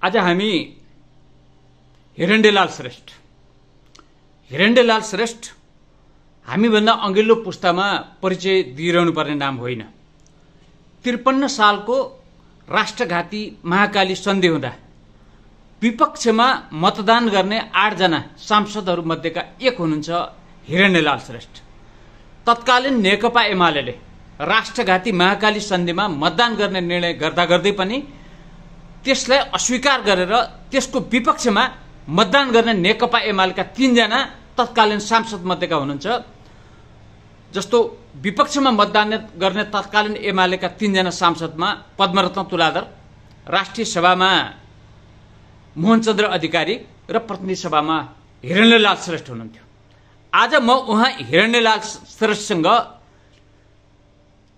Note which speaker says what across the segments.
Speaker 1: आज हामी हिरण्यलाल श्रेष्ठ हामीभन्दा अघिल्लो पुस्तामा परिचय दिइरहनु पर्ने नाम होइन। 53 सालको राष्ट्रघाती महाकाली सन्धि हुँदा विपक्षमा मतदान गर्ने 8 जना सांसदहरू मध्येका एक हुनुहुन्छ हिरण्यलाल श्रेष्ठ। तत्कालीन नेकपा एमाले राष्ट्रघाती महाकाली सन्धिमा मतदान गर्ने निर्णय गर्दा गर्दै पनि त्यसलाई अस्वीकार गरेर त्यसको विपक्षमा मतदान गर्ने नेकपा एमालेका 3 जना तत्कालीन सांसद मध्येका हुनुहुन्छ। जस्तो विपक्षमा मतदान गर्ने तत्कालीन एमालेका 3 जना सांसदमा पद्मरत्न तुलाधर, राष्ट्रिय सभामा मोहनचन्द्र अधिकारी र प्रतिनिधि सभामा हिरण्यलाल श्रेष्ठ हुनुहुन्थ्यो। आज म उहाँ हिरण्यलाल श्रेष्ठसँग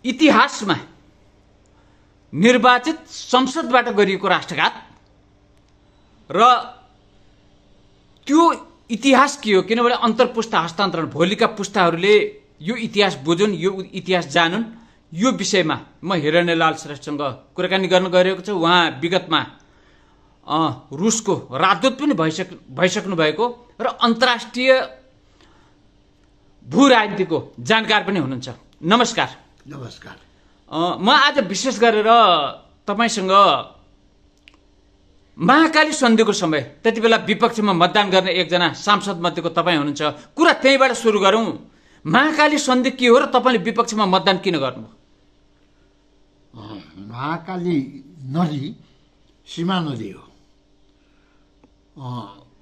Speaker 1: इतिहासमा निर्वाचित संसदबाट गरिएको राष्ट्रघात र त्यो इतिहास के हो, किनभने अन्तर्पुस्ता हस्तान्तरण, भोलिका पुस्ताहरूले यो इतिहास बुझुन्, यो इतिहास जानुन्, यो विषयमा म हिरण्यलाल श्रेष्ठसँग कुराकानी गर्न गइरहेको छु। उहाँ विगतमा रुसको राजदूत पनि भइसक्नु भएको र अन्तर्राष्ट्रिय भू राजनीतिको जानकार पनि हुनुहुन्छ। नमस्कार।
Speaker 2: नमस्कार।
Speaker 1: म आज विशेष गरेर तपाईसँग महाकाली सन्धिको समय त्यति बेला विपक्षमा मतदान गर्ने एकजना सांसद मध्येको तपाईँ हुनुहुन्छ, कुरा त्यहीबाट सुरु गरौँ। महाकाली सन्धि के हो र तपाईँले विपक्षमा मतदान किन गर्नुभयो?
Speaker 2: महाकाली नदी सीमा नदी हो।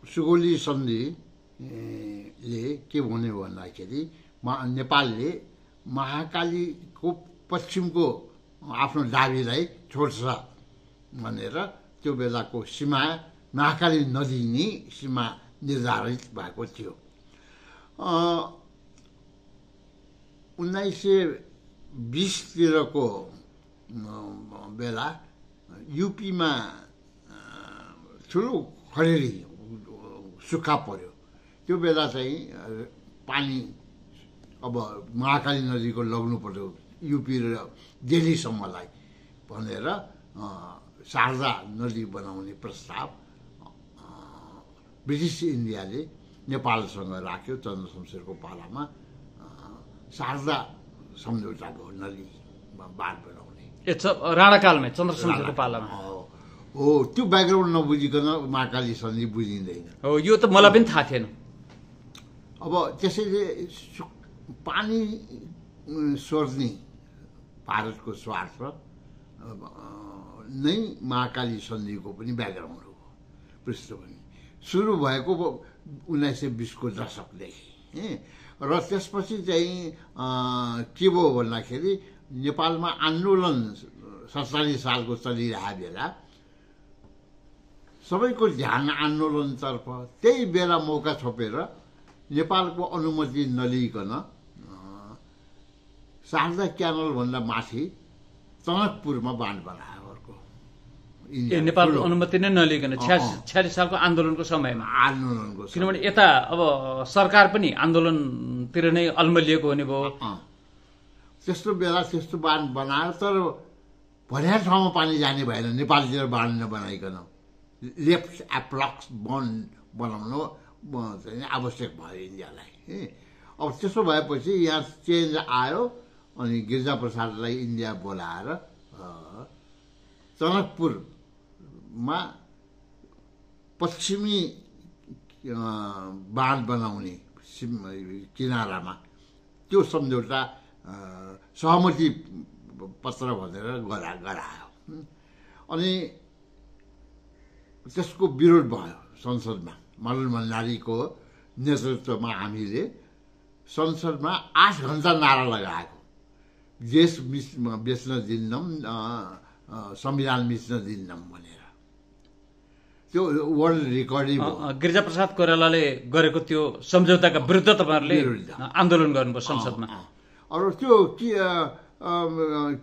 Speaker 2: सुगौली सन्धिले के भन्यो भन्दाखेरि नेपालले महाकालीको पश्चिमको आफ्नो दाबीलाई छोड्छ भनेर त्यो बेलाको सीमा महाकाली नदी नै सीमा निर्धारित भएको थियो। 1920तिरको बेला युपीमा ठुलो खडेरी सुक्खा पर्यो। त्यो बेला चाहिँ पानी अब महाकाली नदीको लग्नु पर्यो युपी र दिल्लीसम्मलाई भनेर शारदा नदी बनाउने प्रस्ताव ब्रिटिस इन्डियाले नेपालसँग राख्यो। चन्द्रशमशेरको पालामा शारदा सम्झौता भयो नदी बाँध बनाउने।
Speaker 1: राणाकालमै चन्द्रशमशेरको पालामा
Speaker 2: हो। त्यो ब्याकग्राउन्ड नबुझिकन महाकाली सन्धि बुझिँदैन।
Speaker 1: हो, यो त मलाई पनि थाहा थिएन।
Speaker 2: अब त्यसैले पानी सोर्ने भारतको स्वार्थ नै महाकाली सन्धिको पनि ब्याकग्राउन्ड हो, पृष्ठभूमि। सुरु भएको 1920को दशकदेखि र त्यसपछि चाहिँ के भयो भन्दाखेरि नेपालमा आन्दोलन 47 सालको चलिरहेको बेला सबैको ध्यान आन्दोलनतर्फ। त्यही बेला मौका छोपेर नेपालको अनुमति नलिइकन शारदा क्यानलभन्दा माथि टनकपुरमा बाँध बनायो अर्को।
Speaker 1: नेपालको अनुमति नै नलिइकन 46 सालको आन्दोलनको समयमा। किनभने यता अब सरकार पनि आन्दोलनतिर नै अल्मलिएको हुने भयो।
Speaker 2: त्यस्तो बेला त्यस्तो बाँध बनायो, तर भन्या ठाउँमा पानी जाने भएन। नेपालतिर बाँध नबनाइकन लेफ्ट एप्लक्स बन्द बनाउनु चाहिँ आवश्यक भयो इन्डियालाई। अब त्यसो भएपछि यहाँ चेन्ज आयो अनि गिरिजाप्रसादलाई इन्डिया बोलाएर टनकपुरमा पश्चिमी बाँध बनाउने किनारामा त्यो सम्झौता सहमति पत्र भनेर गरायो। अनि त्यसको विरोध भयो संसदमा। मदन भण्डारीको नेतृत्वमा हामीले संसदमा 8 घण्टा नारा लगाएको, देश बेच्न दिन्नौँ, संविधान मिच्न दिन्नौँ भनेर। त्यो वर्ल्ड रेकर्डै भयो।
Speaker 1: गिरिजाप्रसाद कोइरालाले गरेको त्यो सम्झौताका विरुद्ध तपाईँहरूले आन्दोलन गर्नुभयो संसदमा।
Speaker 2: अरू त्यो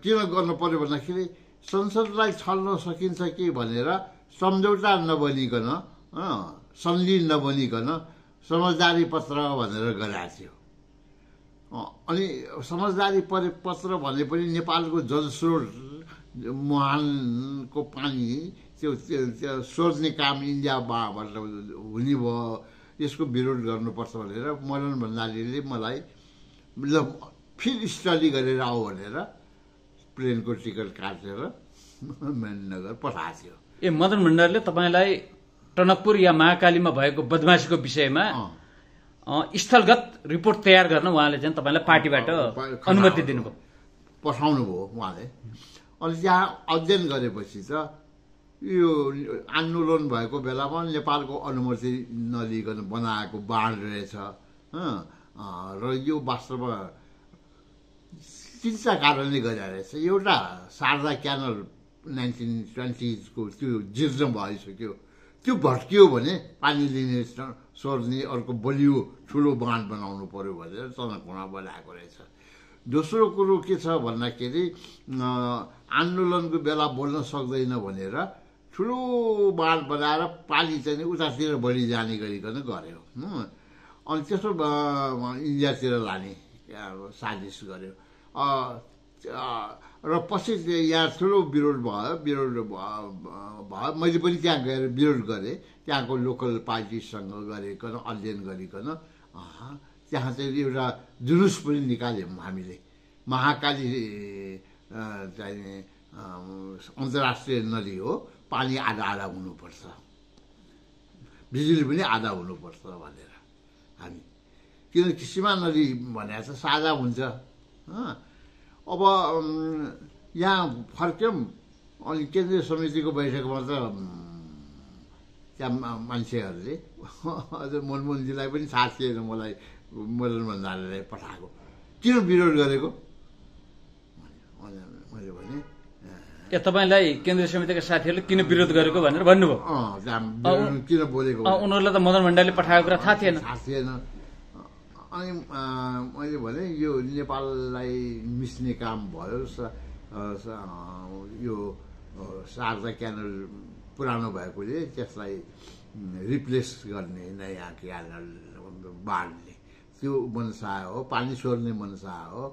Speaker 2: किन गर्नु पर्यो भन्दाखेरि संसदलाई छल्न सकिन्छ कि भनेर सम्झौता नबनिकन, सन्धि नबनिकन समझदारी पत्र भनेर गराएको थियो। अनि समझदारी पत्र भने पनि नेपालको जलस्रोत मुहानको पानी त्यो सोच्ने काम इन्डियाबाट हुने भयो, यसको विरोध गर्नुपर्छ भनेर मदन भण्डारीले मलाई ल फेरि स्टडी गरेर आऊ भनेर प्लेनको टिकट काटेर मेहनगर पठाएको थियो।
Speaker 1: ए मदन भण्डारीले तपाईँलाई टनकपुर या महाकालीमा भएको बदमासीको विषयमा स्थलगत रिपोर्ट तयार गर्न उहाँले चाहिँ तपाईँलाई पार्टीबाट अनुमति दिनुभयो,
Speaker 2: पठाउनु भयो उहाँले। अनि त्यहाँ अध्ययन गरेपछि त यो आन्दोलन भएको बेलामा नेपालको अनुमति नलिकन बनाएको बाँड रहेछ र यो वास्तवमा 3टा कारणले गर्दा रहेछ। एउटा शारदा क्यानल 1920s को त्यो जीर्ण भइसक्यो, त्यो भट्कियो भने पानी लिने सोर्ने अर्को बलियो ठुलो बाँध बनाउनु पर्यो भनेर तनकुमा बनाएको रहेछ। दोस्रो कुरो के छ भन्दाखेरि आन्दोलनको बेला बोल्न सक्दैन भनेर ठुलो बाँध बनाएर पानी चाहिँ उतातिर बढी जाने गरिकन गर्यो। अनि त्यसो इन्डियातिर लाने साजिस गर्यो र पछि यहाँ ठुलो विरोध भयो। मैले पनि त्यहाँ गएर विरोध गरेँ, त्यहाँको लोकल पार्टीसँग गरिकन अध्ययन गरिकन त्यहाँ चाहिँ एउटा जुलुस पनि निकाल्यौँ हामीले। महाकाली चाहिँ अन्तर्राष्ट्रिय नदी हो, पानी आधा आधा हुनुपर्छ, बिजुली पनि आधा हुनुपर्छ भनेर हामी, किनकि सीमा नदी भनेर चाहिँ साझा हुन्छ। अब यहाँ फर्क्यौँ अनि केन्द्रीय समितिको बैठकमा त त्यहाँ मान्छेहरूले अझ मनमोहनजीलाई पनि थाहा थिएन मलाई मदन भण्डारीलाई पठाएको, किन विरोध गरेको मैले भने
Speaker 1: तपाईँलाई केन्द्रीय समितिका साथीहरूले किन विरोध गरेको भनेर भन्नुभयो।
Speaker 2: किन बोलेको
Speaker 1: उनीहरूलाई त मदन भण्डारीले पठाएको कुरा थाहा थिएन।
Speaker 2: अनि मैले भने यो नेपाललाई मिच्ने काम भयो, यो शारदा क्यानल पुरानो भएकोले त्यसलाई रिप्लेस गर्ने नयाँ क्यानल बाँड्ने त्यो मनसा हो, पानी छोड्ने मनसा हो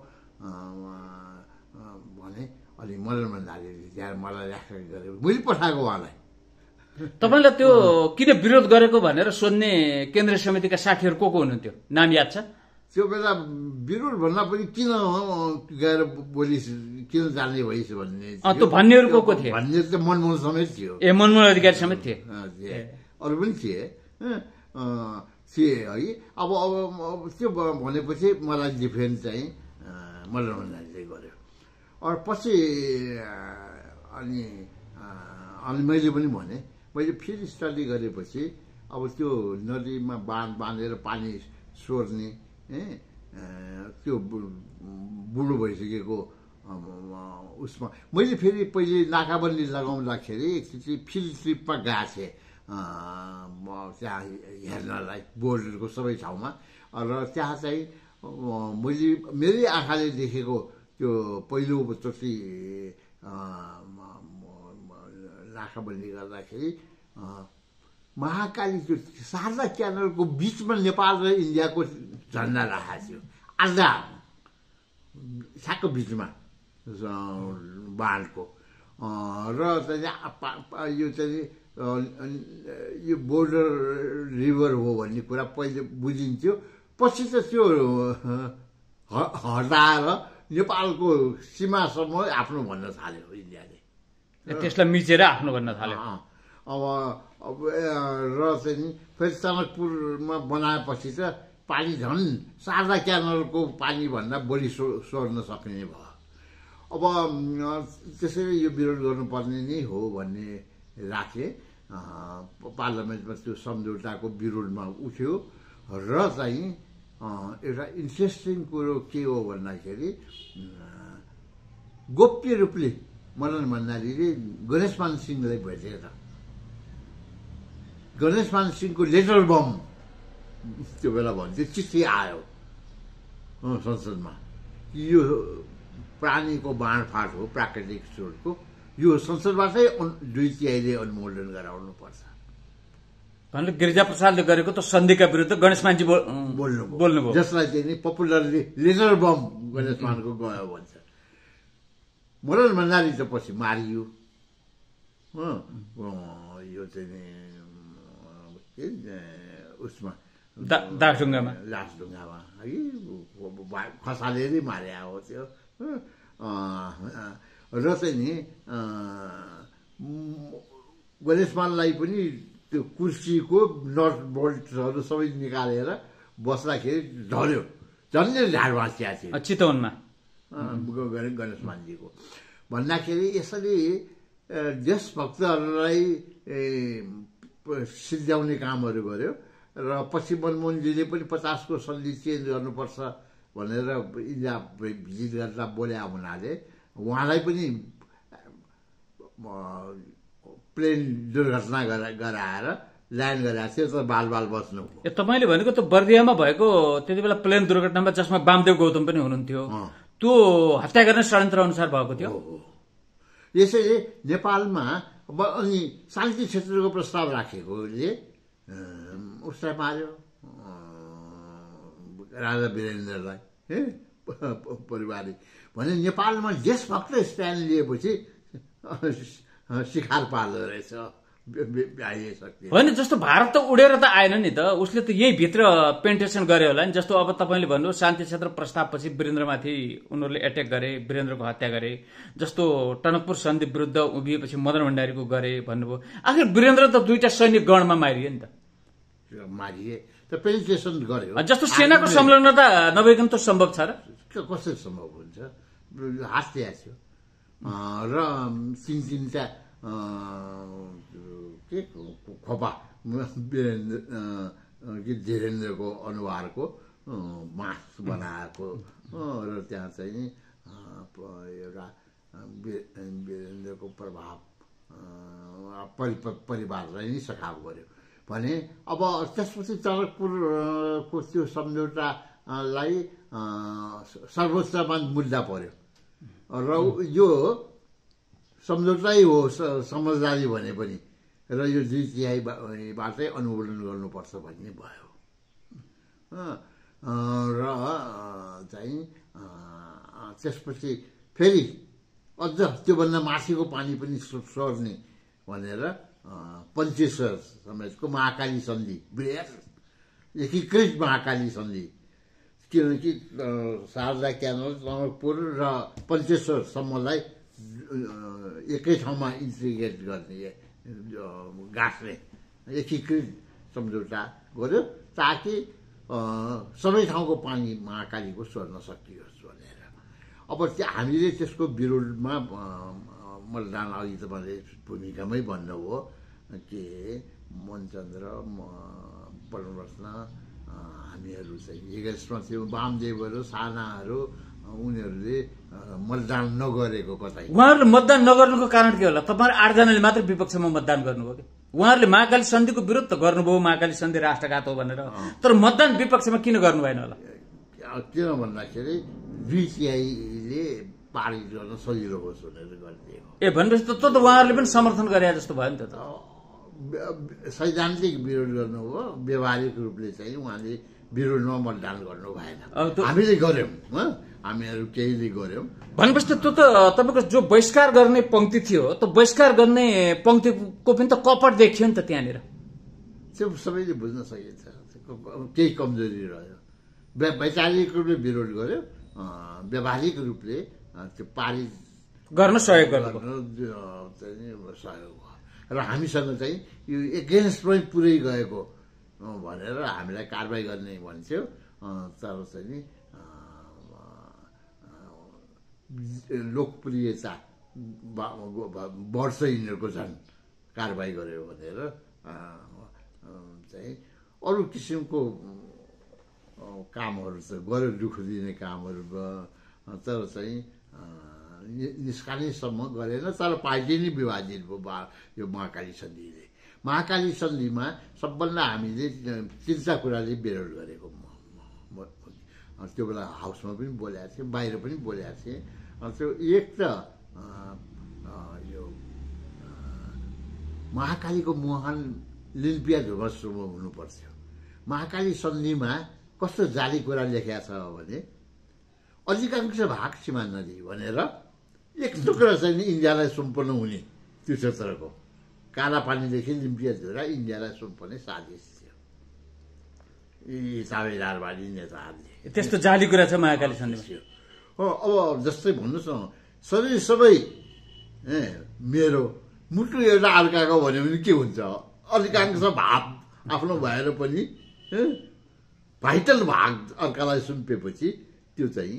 Speaker 2: भने। अनि मदन भण्डारीले त्यहाँ मलाई रेस्पेक्ट गरेको, मैले पठाएको उहाँलाई।
Speaker 1: तपाईँलाई त्यो किन विरोध गरेको भनेर सोध्ने केन्द्रीय समितिका साथीहरू को हुनुहुन्थ्यो, नाम याद छ?
Speaker 2: त्यो बेला विरोध भन्दा पनि किन गएर बोलिस, किन जाने भइस भन्ने
Speaker 1: त्यो भन्नेहरू को थिए?
Speaker 2: भन्ने त मनमोहन समेत थियो।
Speaker 1: ए मनमोहन अधिकारी समेत थिए,
Speaker 2: अरू पनि थिए है। अब त्यो भनेपछि मलाई डिफेन्स चाहिँ मदन भण्डारीले गर्यो। अरू पछि अनि मैले पनि भने, मैले फेरि स्टडी गरेपछि अब त्यो नदीमा बाँधेर पानी सोर्ने त्यो बुढो भइसकेको उसमा मैले फेरि पहिले नाकाबन्दी लगाउँदाखेरि एकचोटि फिल्ड ट्रिपमा गएको थिएँ त्यहाँ हेर्नलाई, बोर्डरको सबै ठाउँमा। र त्यहाँ चाहिँ मैले मेरै आँखाले देखेको त्यो पहिलोचोटि नाकाबन्दी गर्दाखेरि महाकाली त्यो शारदा क्यानलको बिचमा नेपाल र इन्डियाको झन्डा राखेको थियो, आधा ठ्याक्क बिचमा बाँधको। र चाहिँ यो चाहिँ यो बोर्डर रिभर हो भन्ने कुरा पहिले बुझिन्थ्यो, पछि त त्यो हटाएर नेपालको सीमासम्म आफ्नो भन्न थाल्यो इन्डियाले,
Speaker 1: त्यसलाई मिचेर आफ्नो भन्न थाल्यो।
Speaker 2: अब र चाहिँ फेरि टनकपुरमा बनाएपछि त पानी झन् शारदा क्यानलको पानी भन्दा बढी सोर्न सक्ने भयो। अब त्यसरी यो विरोध गर्नुपर्ने नै हो भन्ने राखे। पार्लियामेन्टमा त्यो सम्झौताको विरोधमा उठ्यो। र चाहिँ एउटा इन्ट्रेस्टिङ कुरो के हो भन्दाखेरि गोप्य रूपले मदन भण्डारीले गणेशमान सिंहलाई भेटेर गणेशमान सिंहको लेटर बम त्यो बेला भन्थ्यो, चिठी आयो संसदमा, यो प्राणीको बाँडफाँड हो प्राकृतिक स्रोतको, यो संसदबाटै 2/3 अनुमोदन गराउनुपर्छ
Speaker 1: भनेर गिरिजाप्रसादले गरेको त सन्धिका विरुद्ध गणेशमानजी बोल्नुभयो,
Speaker 2: जसलाई चाहिँ पपुलरली लेटर बम गणेशमानको गयो भन्छ। मदन भण्डारी त पछि मारियो, यो चाहिँ नि उसमा
Speaker 1: दासढुङ्गामा
Speaker 2: है खसालेरै मारे हो त्यो र चाहिँ नि गणेशमानलाई पनि त्यो कुर्सीको नट बोल्टहरू सबै निकालेर बस्दाखेरि झऱ्यो झन्डै ढाड भाँचिया थियो
Speaker 1: चितवनमा
Speaker 2: गणेशमानजीको भन्दाखेरि यसरी देशभक्तहरूलाई सिद्ध्याउने कामहरू गर्यो र पछि मनमोहनजीले पनि 50 को सन्धि चेन्ज गर्नुपर्छ भनेर इन्डिया भिजिट गर्दा बोल्या हुनाले उहाँलाई पनि प्लेन दुर्घटना गराएर ल्यान्ड गराएको थियो तर बाल बच्नु।
Speaker 1: तपाईँले भनेको त बर्दियामा भएको त्यति बेला प्लेन दुर्घटनामा जसमा वामदेव गौतम पनि हुनुहुन्थ्यो त्यो हत्या गर्ने षड्यन्त्र अनुसार भएको थियो।
Speaker 2: यसैले नेपालमा अब अनि शान्ति क्षेत्रको प्रस्ताव राखेकोले उसलाई मार्यो राजा वीरेन्द्रलाई परिवारिक भने नेपालमा देशभक्त स्ट्यान्ड लिएपछि शिखार पार्दो रहेछ
Speaker 1: होइन। जस्तो भारत त उडेर त आएन नि त, उसले त यही भित्र पेन्टेसन गरे होला नि। जस्तो अब तपाईँले भन्नुभयो शान्ति क्षेत्र प्रस्तावपछि वीरेन्द्रमाथि उनीहरूले एट्याक गरे, वीरेन्द्रको हत्या गरे। जस्तो टनकपुर सन्धि विरुद्ध उभिएपछि मदन भण्डारीको गरे भन्नुभयो। आखिर वीरेन्द्र त 2टा सैनिक गणमा मारिए नि त,
Speaker 2: मारिए त पेनिट्रेसन गर्यो।
Speaker 1: जस्तो सेनाको संलग्नता नभइकन त सम्भव छ र?
Speaker 2: कसरी सम्भव हुन्छ? हास्या थियो र तिनटा के खोपा धीरेन्द्रको अनुहारको मास बनाएको र त्यहाँ चाहिँ एउटा वीरेन्द्रको प्रभाव परिवारलाई नै सखाव गर्यो भने अब त्यसपछि टनकपुरको त्यो सम्झौतालाई सर्वोच्चमा मुद्दा पर्यो र यो सम्झौतै हो समझदारी भने पनि र यो 2/3बाटै अनुमोदन गर्नुपर्छ भन्ने भयो र चाहिँ त्यसपछि फेरि अझ त्योभन्दा माथिको पानी पनि सर्ने भनेर पञ्चेश्वर समेतको महाकाली सन्धि एकीकृत महाकाली सन्धि, किनकि शारदा क्यानल टनकपुर र पञ्चेश्वरसम्मलाई एकै ठाउँमा इन्टिग्रेट गर्ने गाँस्ने एकीकृत सम्झौता गर्यो ताकि सबै ठाउँको पानी महाकालीको सर्न सकियोस् भनेर। अब हामीले त्यसको विरोधमा मतदान अघि तपाईँले भूमिकामै भन्नुभयो के मोहनचन्द्र परमरत्न हामीहरू चाहिँ एगेन्स्टमा थियौँ, वामदेवहरू सानाहरू उनीहरूले मतदान नगरेको कतै।
Speaker 1: उहाँहरूले मतदान नगर्नुको कारण के होला? तपाईँहरू 8 जनाले मात्र विपक्षमा मतदान गर्नुभयो कि? उहाँहरूले महाकाली सन्धिको विरोध त गर्नुभयो, महाकाली सन्धि राष्ट्रघात हो भनेर, तर मतदान विपक्षमा किन गर्नु भएन होला?
Speaker 2: किन भन्दाखेरि 2/3ले पारित गर्न सजिलो होस् भनेर गरिदिएको।
Speaker 1: भनेपछि त उहाँहरूले पनि समर्थन गरे जस्तो भयो नि त।
Speaker 2: सैद्धान्तिक विरोध गर्नु हो, व्यवहारिक रूपले चाहिँ उहाँले विरोधमा मतदान गर्नु भएन। हामीले गर्यौँ, हामीहरू केहीले गर्यौँ।
Speaker 1: भनेपछि त त्यो त तपाईँको जो बहिष्कार गर्ने पंक्ति थियो, त बहिष्कार गर्ने पंक्तिको पनि त कपट देखियो नि त त्यहाँनिर।
Speaker 2: त्यो सबैले बुझ्न सकिन्छ, केही कमजोरी रह्यो। वैचारिक रूपले विरोध गर्यो, व्यावहारिक रूपले त्यो पारित
Speaker 1: गर्न सहयोग गर्नु
Speaker 2: सहयोग भयो र हामीसँग चाहिँ यो एगेन्स्टमै पुरै गएको भनेर हामीलाई कारबाही गर्ने भन्थ्यो। तर चाहिँ नि लोकप्रियता वर्ष यिनीहरूको झन् कारबाही गर्यो भनेर चाहिँ अरू किसिमको कामहरू त गर्यो, दुःख दिने कामहरू भयो, तर चाहिँ निस्कानेसम्म गरेन। तर पार्टी नै विभाजित भयो यो महाकाली सन्धिले। महाकाली सन्धिमा सबभन्दा हामीले 3टा कुराले विरोध गरेको। त्यो बेला हाउसमा पनि बोलेको थिएँ, बाहिर पनि बोलेको थिएँ। त्यो एक त यो महाकालीको मुहान लिम्पिया ध्रुवस्व हुनुपर्थ्यो। महाकाली सन्धिमा कस्तो जाली कुरा लेखेको छ भने अधिकांश भाग सीमा नदी भनेर एक टुक्रा चाहिँ इन्डियालाई सुम्पन्न हुने त्यो क्षेत्रको कालापानीदेखि लिम्पियाधुरा इन्डियालाई सुम्पर्ने साजिस थियो यी साबेदारवादी नेताहरूले।
Speaker 1: त्यस्तो जाली कुरा छ महाकाली सन्धिमा।
Speaker 2: अब जस्तै भन्नुहोस् न, शरीर सबै मेरो, मुटु एउटा अर्काको भन्यो भने के हुन्छ? अधिकांश भाव आफ्नो भएर पनि भाइटल भाग अर्कालाई सुम्पेपछि त्यो चाहिँ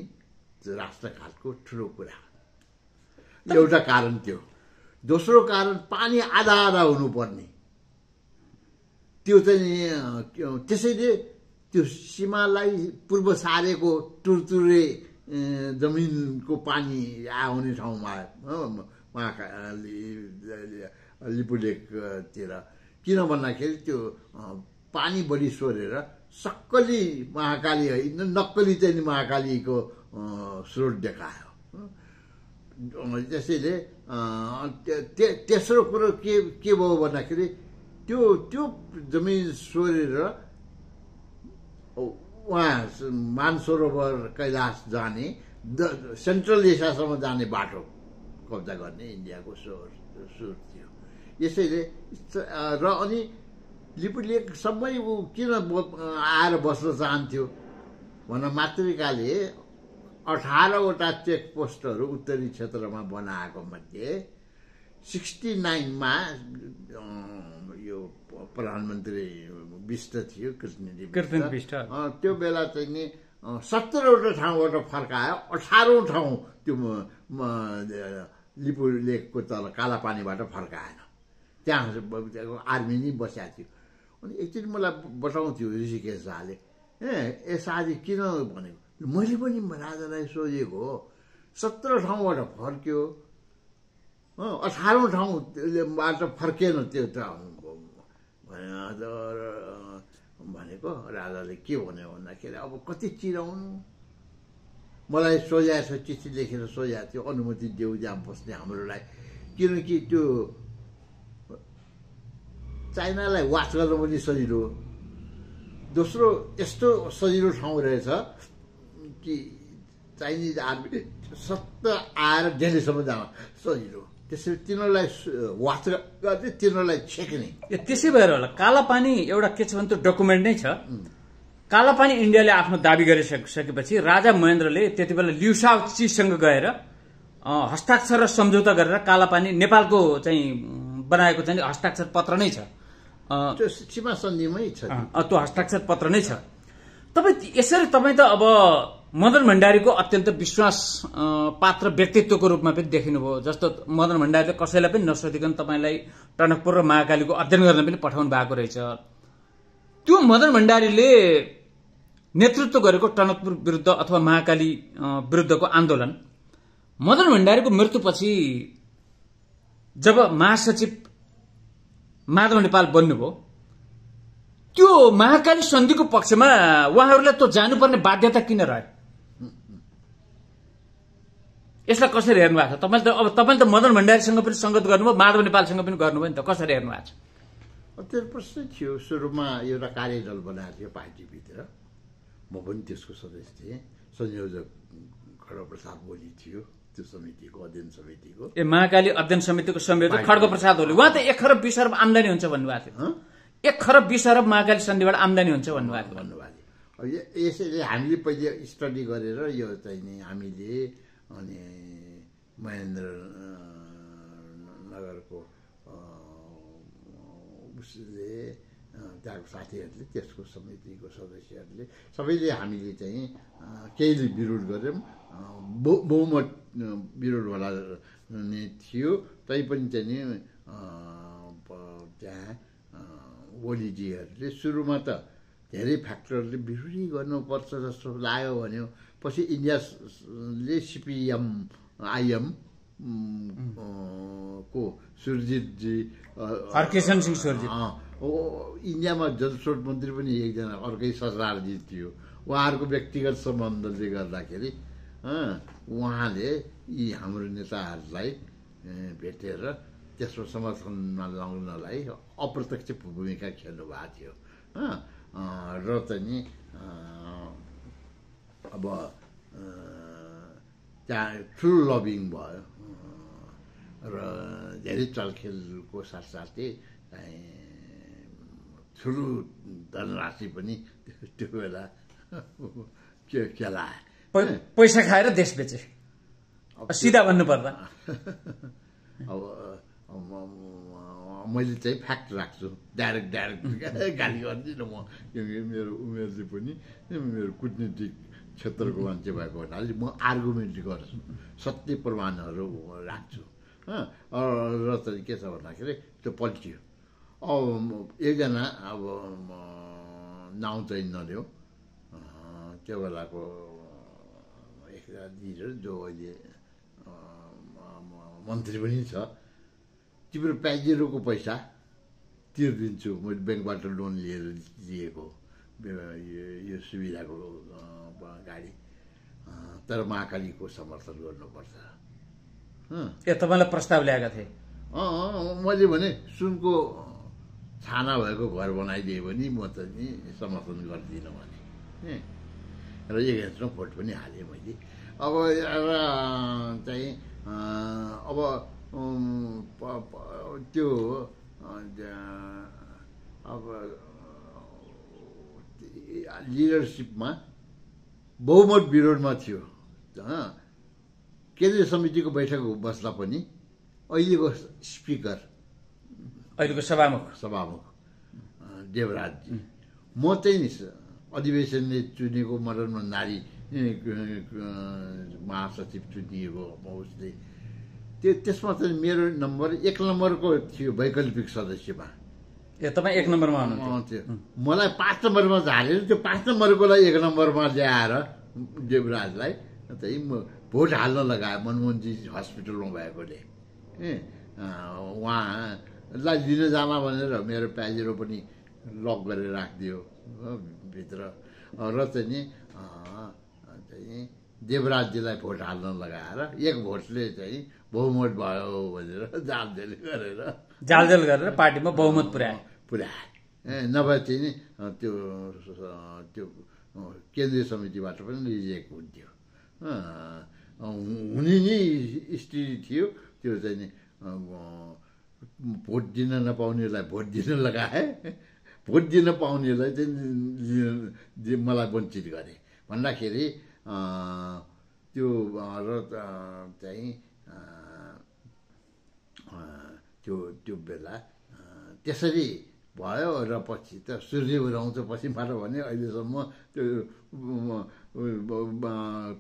Speaker 2: राष्ट्रघातको ठुलो कुरा। एउटा कारण त्यो। दोस्रो कारण पानी आधा आधा हुनुपर्ने, त्यो चाहिँ त्यसैले त्यो सीमालाई पूर्व सारेको तुरतुरे जमिनको पानी आउने ठाउँमा लिपुलेकतिर किन भन्दाखेरि त्यो पानी बढी सोरेर सक्कली महाकाली होइन, नक्कली चाहिँ महाकालीको स्रोत देखायो। त्यसैले तेस्रो कुरो के भयो भन्दाखेरि त्यो जमिन सोरेर उहाँ मानसरोवर कैलाश जाने, सेन्ट्रल एसियासम्म जाने बाटो कब्जा गर्ने इन्डियाको सोच थियो। यसैले र अनि लिपुलेकसम्मै ऊ किन आएर बस्न चाहन्थ्यो भन, मातृकाले 18वटा चेकपोस्टहरू उत्तरी क्षेत्रमा बनाएको मध्ये 69मा यो प्रधानमन्त्री विष्ट थियो, कृष्ण विष्ट, त्यो बेला चाहिँ नि 17वटा ठाउँबाट फर्कायो, 18औं ठाउँ त्यो लिपुलेकको तल कालापानीबाट फर्काएन। त्यहाँ आर्मी नै बसेको थियो। अनि एकचोटि मलाई बताउँथ्यो ऋषिकेश शाहले, ए शाहजी किन भनेको, मैले पनि राजालाई सोधेको हो, 17 ठाउँबाट फर्क्यो, 18औं ठाउँबाट फर्केन त्यो ठाउँ भनेको। राजाले के भन्यो भन्दाखेरि, अब कति चिराउनु, मलाई सोझाएको छ, चिठी लेखेर सोझाएको थियो, अनुमति देऊ जहाँ बस्ने हाम्रोलाई, किनकि त्यो चाइनालाई वाच गर्न पनि सजिलो, दोस्रो यस्तो सजिलो ठाउँ रहेछ कि चाइनिज आर्मी सत्त आएर दिल्लीसम्म जान सजिलो, त्यसरी तिनीहरूलाई वाच गर्ने, तिनीहरूलाई छेक्ने।
Speaker 1: त्यसै भएर होला कालापानी एउटा के छ भने त्यो डकुमेन्ट नै छ। कालापानी इन्डियाले आफ्नो दाबी गरिसकेपछि राजा महेन्द्रले त्यति बेला लिउ शाओचीसँग गएर हस्ताक्षर र सम्झौता गरेर कालापानी नेपालको चाहिँ बनाएको चाहिँ हस्ताक्षर पत्र नै छ,
Speaker 2: त्यो सीमा सन्धिमै छ,
Speaker 1: त्यो हस्ताक्षर पत्र नै छ। यसरी तपाईँ त अब मदन भण्डारीको अत्यन्त विश्वास पात्र व्यक्तित्वको रूपमा पनि देखिनुभयो। जस्तो मदन भण्डारीले कसैलाई पनि नसोधिकन तपाईँलाई टनकपुर र महाकालीको अध्ययन गर्न पनि पठाउनु भएको रहेछ। त्यो मदन भण्डारीले नेतृत्व गरेको टनकपुर विरुद्ध अथवा महाकाली विरुद्धको आन्दोलन, मदन भण्डारीको मृत्युपछि जब महासचिव माधव नेपाल बन्नुभयो, त्यो महाकाली सन्धिको पक्षमा उहाँहरूलाई त जानुपर्ने बाध्यता किन रह्यो? यसलाई कसरी हेर्नु भएको छ तपाईँले? अब तपाईँले त मदन भण्डारीसँग पनि संगत गर्नुभयो, माधव नेपालसँग पनि गर्नुभयो नि त, कसरी हेर्नु भएको छ?
Speaker 2: त्यो प्रश्न थियो। सुरुमा एउटा कार्यदल बनाएको थियो पार्टीभित्र, म पनि त्यसको सदस्य थिएँ, संयोजक खड्गप्रसाद ओली थियो त्यो समितिको, अध्ययन समितिको।
Speaker 1: महाकाली अध्ययन समितिको संयोजक खड्गप्रसाद ओली, उहाँ त 1 खरब 20 अरब आम्दानी हुन्छ भन्नुभएको थियो। 1 खरब 20 अरब महाकाली सन्धिबाट आम्दानी हुन्छ भन्नुभएको
Speaker 2: थियो। यसैले हामीले पहिले स्टडी गरेर यो चाहिँ नि हामीले अनि महेन्द्र नगरको उसले त्यहाँको साथीहरूले, त्यसको समितिको सदस्यहरूले सबैले हामीले चाहिँ केहीले विरोध गऱ्यौँ, बहुमत विरोधवाला नै थियो। तैपनि चाहिँ नि त्यहाँ ओलीजीहरूले सुरुमा त धेरै फ्याक्टरहरूले विरोधी गर्नुपर्छ जस्तो लाग्यो भन्यो। पछि इन्डियाले सिपिएम आइएम को सुरजितजी,
Speaker 1: हरकिशन सिंह सुरजित,
Speaker 2: इन्डियामा जलस्रोत मन्त्री पनि एकजना अर्कै ससुरालजी थियो, उहाँहरूको व्यक्तिगत सम्बन्धले गर्दाखेरि उहाँले यी हाम्रो नेताहरूलाई भेटेर त्यसको समर्थनमा ल्याउनलाई अप्रत्यक्ष भूमिका खेल्नु भएको थियो। र चाहिँ अब त्यहाँ ठुलो लबिङ भयो र धेरै चलखेलको साथसाथै ठुलो धनराशि पनि त्यो बेला खेलाए।
Speaker 1: पैसा खाएर देश बेचे सिधा भन्नुपर्दा।
Speaker 2: अब मैले चाहिँ फ्याक्ट राख्छु, डाइरेक्ट गाली गर्दिनँ म, किनकि मेरो उमेरले पनि मेरो कुटनीतिक क्षेत्रको मान्छे भएको हुनाले म आर्गुमेन्ट गर्छु, सत्य प्रमाणहरू राख्छु। र चाहिँ के छ भन्दाखेरि त्यो पल्टियो। अब एकजना अब नाउँ चाहिँ नलियो, त्यो बेलाको एकजना लिडर जो अहिले मन्त्री पनि छ, तिम्रो प्याजेरोको पैसा तिर्दिन्छु, मैले ब्याङ्कबाट लोन लिएर दिएको यो सुविधाको गाडी, तर महाकालीको समर्थन गर्नुपर्छ।
Speaker 1: तपाईँलाई प्रस्ताव ल्याएका थिए?
Speaker 2: मैले भने सुनको छाना भएको घर बनाइदिए भने म त नि समर्थन गर्दिनँ भने, र एगेन्स्टमा भोट पनि हालेँ मैले। अब चाहिँ अब त्यो अब लिडरसिपमा बहुमत विरोधमा थियो। केन्द्रीय समितिको बैठक बस्दा पनि अहिलेको स्पिकर,
Speaker 1: अहिलेको सभामुख
Speaker 2: देवराजजी, म चाहिँ अधिवेशनले चुनेको मदन भण्डारी महासचिव चुनिएको उसले, त्यसमा चाहिँ मेरो नम्बर 1 नम्बरको थियो वैकल्पिक सदस्यमा।
Speaker 1: तपाईँ 1 नम्बरमा हुनुहुन्थ्यो?
Speaker 2: मलाई 5 नम्बरमा झारेर त्यो 5 नम्बरकोलाई 1 नम्बरमा ल्याएर देवराजलाई चाहिँ म भोट हाल्न लगाएँ, मनमोहनजी हस्पिटलमा भएकोले। उहाँलाई लिन जामा भनेर मेरो प्याजेरो पनि लक गरेर राखिदियो भित्र, र चाहिँ नि देवराजजीलाई भोट हाल्न लगाएर 1 भोटले चाहिँ बहुमत भयो भनेर जालजेल गरेर
Speaker 1: पार्टीमा बहुमत
Speaker 2: पुर्याए। नभए चाहिँ नि त्यो केन्द्रीय समितिबाट पनि रिजेक्ट हुन्थ्यो। हुने नै स्थिति थियो त्यो चाहिँ नि, भोट दिन नपाउनेलाई भोट दिन लगाए, भोट दिन पाउनेलाई चाहिँ मलाई वञ्चित गरे भन्दाखेरि त्यो र चाहिँ त्यो बेला त्यसरी भयो। र पछि त सूर्य उदाउँछ पछिबाट भने अहिलेसम्म त्यो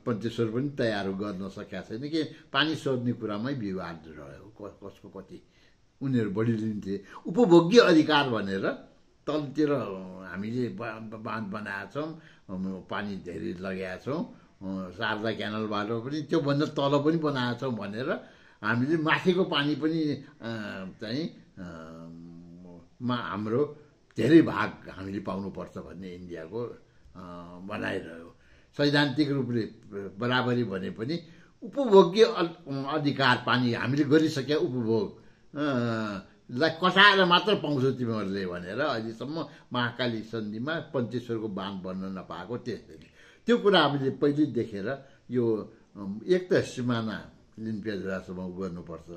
Speaker 2: पञ्चेश्वर पनि तयार गर्न सकेका छैन कि पानी सोध्ने कुरामै विवाद रह्यो, कसको कति उनीहरू बढी लिन्थे। उपभोग्य अधिकार भनेर तलतिर हामीले बाँध बनाएका छौँ, पानी धेरै लगाएका छौँ, शारदा क्यानलबाट पनि त्योभन्दा तल पनि बनाएका छौँ भनेर हामीले माथिको पानी पनि चाहिँ हाम्रो धेरै भाग हामीले पाउनुपर्छ भन्ने इन्डियाको बनाइरह्यो। सैद्धान्तिक रूपले बराबरी भने पनि उपभोग्य अधिकार पानी हामीले गरिसके उपभोग लाई कटाएर मात्र पाउँछौ तिमीहरूले भनेर अहिलेसम्म महाकाली सन्धिमा पञ्चेश्वरको बाँध बन्न नपाएको त्यसरी त्यो कुरा हामीले पहिले देखेर यो एक त सिमाना लिम्पियाझुरासम्म गर्नुपर्छ,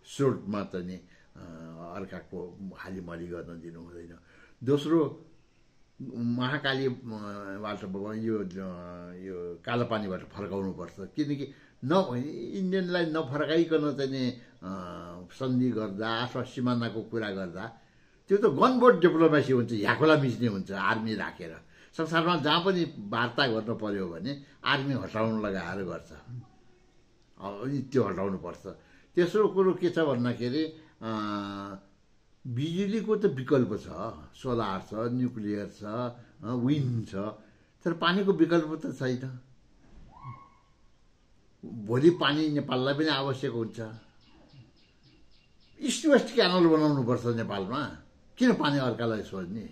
Speaker 2: सोर्टमा त नि अर्काको हालिमली गर्न दिनु हुँदैन। दोस्रो महाकालीबाट यो कालोपानीबाट फर्काउनुपर्छ, किनकि इन्डियनलाई नफर्काइकन चाहिँ सन्धि गर्दा अथवा सिमानाको कुरा गर्दा त्यो त गनबोट डिप्लोमेसी हुन्छ, ह्याकोला मिच्ने हुन्छ आर्मी राखेर। संसारमा जहाँ पनि वार्ता गर्नु पर्यो भने आर्मी हटाउन लगाएर गर्छ, त्यो हटाउनुपर्छ। तेस्रो कुरो के छ भन्दाखेरि बिजुलीको त विकल्प छ, सोलर छ, न्युक्लियर छ, विन्ड छ, तर पानीको विकल्प त छैन। भोलि पानी नेपाललाई पनि आवश्यक हुन्छ। इस्ट वेस्ट क्यानल बनाउनुपर्छ नेपालमा, किन पानी अर्कालाई सोध्ने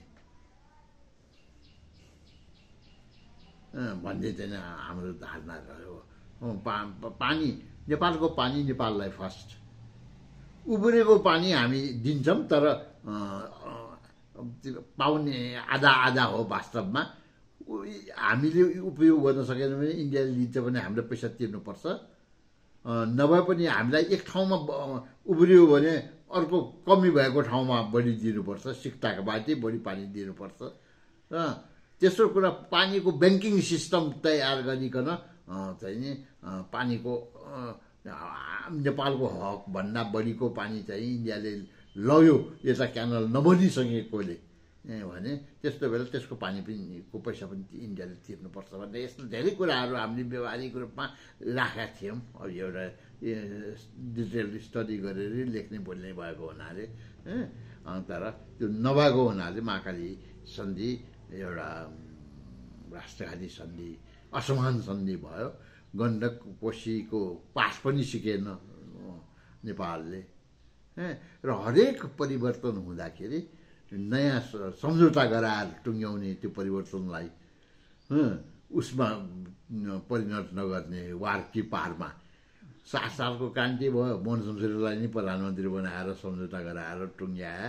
Speaker 2: भन्ने चाहिँ हाम्रो धारणा रह्यो। पानी नेपालको पानी नेपाललाई फर्स्ट, उब्रेको पानी हामी दिन्छौँ तर पाउने आधा आधा हो वास्तवमा। हामीले उपयोग गर्न सकेन भने इन्डियाले लिन्छ भने हामीले पैसा तिर्नुपर्छ नभए पनि हामीलाई एक ठाउँमा उब्रियो भने अर्को कमी भएको ठाउँमा बढी दिनुपर्छ, सिक्ताको बाटी बढी पानी दिनुपर्छ र तेस्रो कुरा पानीको ब्याङ्किङ सिस्टम तयार गरिकन चाहिँ नि पानीको नेपालको हकभन्दा बढीको पानी चाहिँ इन्डियाले लग्यो यता क्यानल नबनिसकेकोले भने त्यस्तो बेला त्यसको पानी पनि को पैसा पनि इन्डियाले तिर्नुपर्छ भन्ने यस्तो धेरै कुराहरू हामीले व्यवहारिक रूपमा राखेका थियौँ। अब एउटा डिटेल स्टडी गरेर लेख्ने बोल्ने भएको हुनाले तर त्यो नभएको हुनाले महाकाली सन्धि एउटा राष्ट्रघाती सन्धि असमान सन्धि भयो। गण्डक कोशीको पास पनि सिकेन नेपालले र हरेक परिवर्तन हुँदाखेरि नयाँ सम्झौता गराएर टुङ्ग्याउने त्यो परिवर्तनलाई उसमा परिणत नगर्ने वार कि पारमा 7 सालको क्रान्ति भयो, मोहन शमशेरलाई नै प्रधानमन्त्री बनाएर सम्झौता गराएर टुङ्ग्याए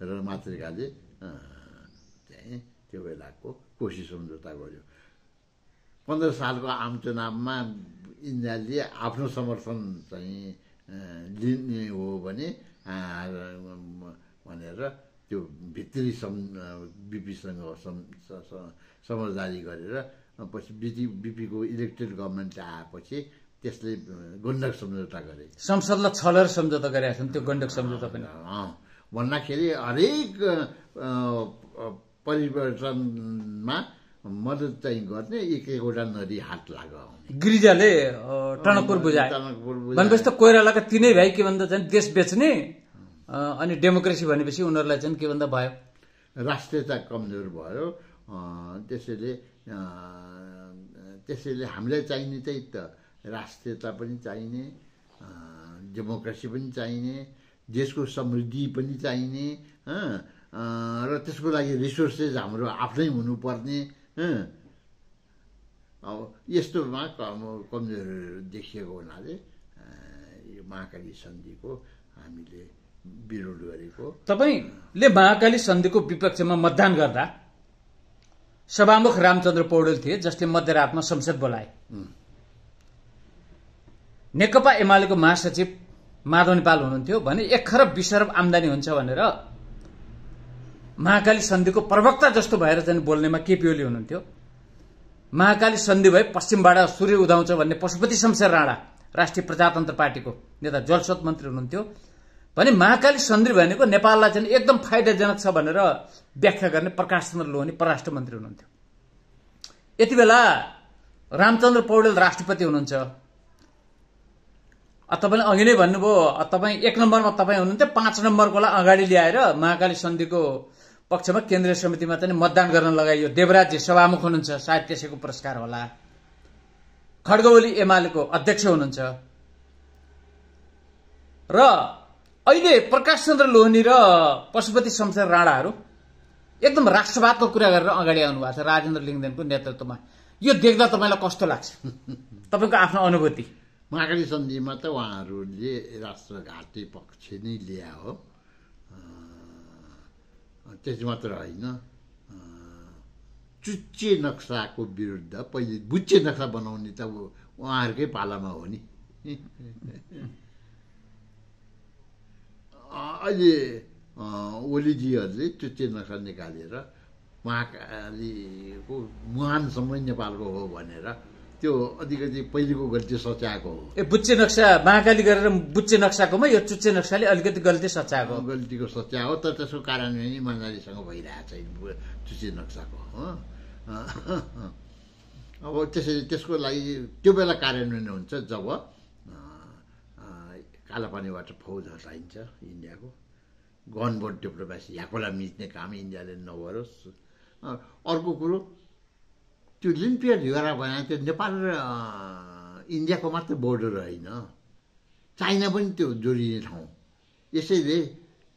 Speaker 2: र मातृकाले चाहिँ त्यो बेलाको कोशी सम्झौता गर्यो। 15 सालको आम चुनावमा इन्डियाले आफ्नो समर्थन चाहिँ लिने हो भने भनेर त्यो भित्री बिपीसँग समझदारी गरेर पछि बिपीको इलेक्टेड गभर्मेन्ट आएपछि त्यसले गण्डक सम्झौता गरे।
Speaker 1: संसदलाई छलेर सम्झौता गरेका छन्, त्यो गण्डक सम्झौता पनि
Speaker 2: भन्दाखेरि हरेक परिवर्तनमा मद्दत चाहिँ गर्ने एकवटा नदी हात लगाउने।
Speaker 1: गिरिजाले टनकपुर बुझाए भनेपछि त कोइरालाका तिनै भाइ के भन्दा चाहिँ देश बेच्ने अनि डेमोक्रेसी भनेपछि उनीहरूलाई चाहिँ के भन्दा भयो,
Speaker 2: राष्ट्रियता कमजोर भयो। त्यसैले हामीलाई चाहिने चाहिँ त राष्ट्रियता पनि चाहिने, डेमोक्रेसी पनि चाहिने, देशको समृद्धि पनि चाहिने र त्यसको लागि रिसोर्सेस हाम्रो आफ्नै हुनुपर्ने। अब यस्तोमा कमजोर देखिएको हुनाले यो महाकाली सन्धिको हामीले विरोध गरेको।
Speaker 1: तपाईँले महाकाली सन्धिको विपक्षमा मतदान गर्दा सभामुख रामचन्द्र पौडेल थिए, जसले मध्यरातमा संसद बोलाए। नेकपा एमालेको महासचिव माधव नेपाल हुनुहुन्थ्यो भने 1 खरब 20 अरब आमदानी हुन्छ भनेर महाकाली सन्धिको प्रवक्ता जस्तो भएर चाहिँ बोल्नेमा केपी ओली हुनुहुन्थ्यो। महाकाली सन्धि भए पश्चिमबाट सूर्य उदाउँछ भन्ने पशुपति शमशेर राणा राष्ट्रिय प्रजातन्त्र पार्टीको नेता जलस्रोत मन्त्री हुनुहुन्थ्यो भने महाकाली सन्धि भनेको नेपाललाई चाहिँ एकदम फाइदाजनक छ भनेर व्याख्या गर्ने प्रकाश चन्द्र लोहनी परराष्ट्र मन्त्री हुनुहुन्थ्यो। यति बेला रामचन्द्र पौडेल राष्ट्रपति हुनुहुन्छ। तपाईँले अघि नै भन्नुभयो तपाईँ 1 नम्बरमा तपाईँ हुनुहुन्थ्यो, 5 नम्बरकोलाई अगाडि ल्याएर महाकाली सन्धिको पक्षमा केन्द्रीय समितिमा चाहिँ मतदान गर्न लगाइयो। देवराजी सभामुख हुनुहुन्छ, सायद त्यसैको पुरस्कार होला। खड्ग ओली एमालेको अध्यक्ष हुनुहुन्छ र अहिले प्रकाश चन्द्र लोहनी र पशुपति शमशेर राणाहरू एकदम राष्ट्रवादको कुरा गरेर अगाडि आउनु भएको छ राजेन्द्र लिङ्गदेनको नेतृत्वमा। यो देख्दा तपाईँलाई कस्तो लाग्छ, तपाईँको आफ्नो अनुभूति?
Speaker 2: महाकाली सन्धिमा त उहाँहरूले राष्ट्रघाती पक्ष नै ल्या हो, त्यति मात्र होइन, चुच्चे नक्साको विरुद्ध पहिले बुच्चे नक्सा बनाउने त उहाँहरूकै पालामा हो नि। अहिले ओलीजीहरूले चुच्चे नक्सा निकालेर महाकालीको मुहानसम्म नेपालको हो भनेर त्यो अलिकति पहिलेको गल्ती सच्याएको हो।
Speaker 1: बुच्चे नक्सा महाकाली गरेर बुच्चे नक्साकोमा यो चुच्चे नक्साले अलिकति गल्ती सच्याएको,
Speaker 2: गल्तीको सच्या हो। तर त्यसको कार्यान्वयन इमान्दारीसँग भइरहेको छैन चुच्चे नक्साको। अब त्यसको लागि त्यो बेला कार्यान्वयन हुन्छ जब कालापानीबाट फौज हटाइन्छ इन्डियाको, गनबोट डिप्लोमेसी यहाँकोलाई मिच्ने काम इन्डियाले नगरोस्। अर्को कुरो त्यो लिम्पिया ढिगरा बनाए त्यो नेपाल र इन्डियाको मात्र बोर्डर होइन, चाइना पनि त्यो जोडिने ठाउँ। यसैले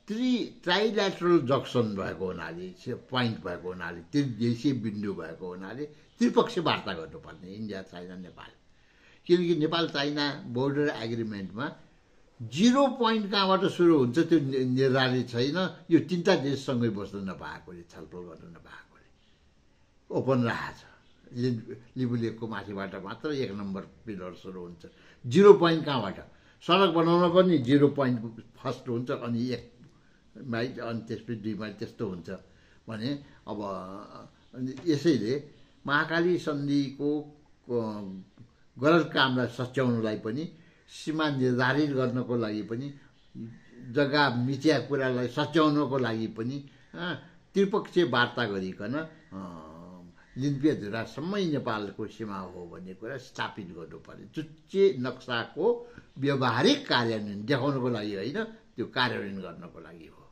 Speaker 2: ट्राइल्याटरल जक्सन भएको हुनाले, पोइन्ट भएको हुनाले, त्रिदेशीय बिन्दु भएको हुनाले त्रिपक्षीय वार्ता गर्नुपर्ने इन्डिया, चाइना, नेपाल। किनकि नेपाल चाइना बोर्डर एग्रिमेन्टमा 0 पोइन्ट कहाँबाट सुरु हुन्छ त्यो निर्धारित छैन। यो 3टा देशसँगै बस्न नपाएकोले, छलफल गर्न नपाएकोले ओपन रहेछ लिपुलेकको माथिबाट मात्र 1 नम्बर पिलर सुरु हुन्छ। 0 पोइन्ट कहाँबाट? सडक बनाउन पनि 0 पोइन्ट फर्स्ट हुन्छ, अनि 1 माइल, अनि त्यसपछि 2 माइल, त्यस्तो हुन्छ भने अब यसैले महाकाली सन्धिको गलत कामलाई सच्याउनलाई पनि, सीमा निर्धारित गर्नको लागि पनि, जग्गा मिचिया कुरालाई सच्याउनको लागि पनि त्रिपक्षीय वार्ता गरिकन लिम्पियाधुरासम्मै नेपालको सीमा हो भन्ने कुरा स्थापित गर्नु पर्यो। चुच्चे नक्साको व्यावहारिक कार्यान्वयन देखाउनको लागि होइन, त्यो कार्यान्वयन गर्नको लागि हो।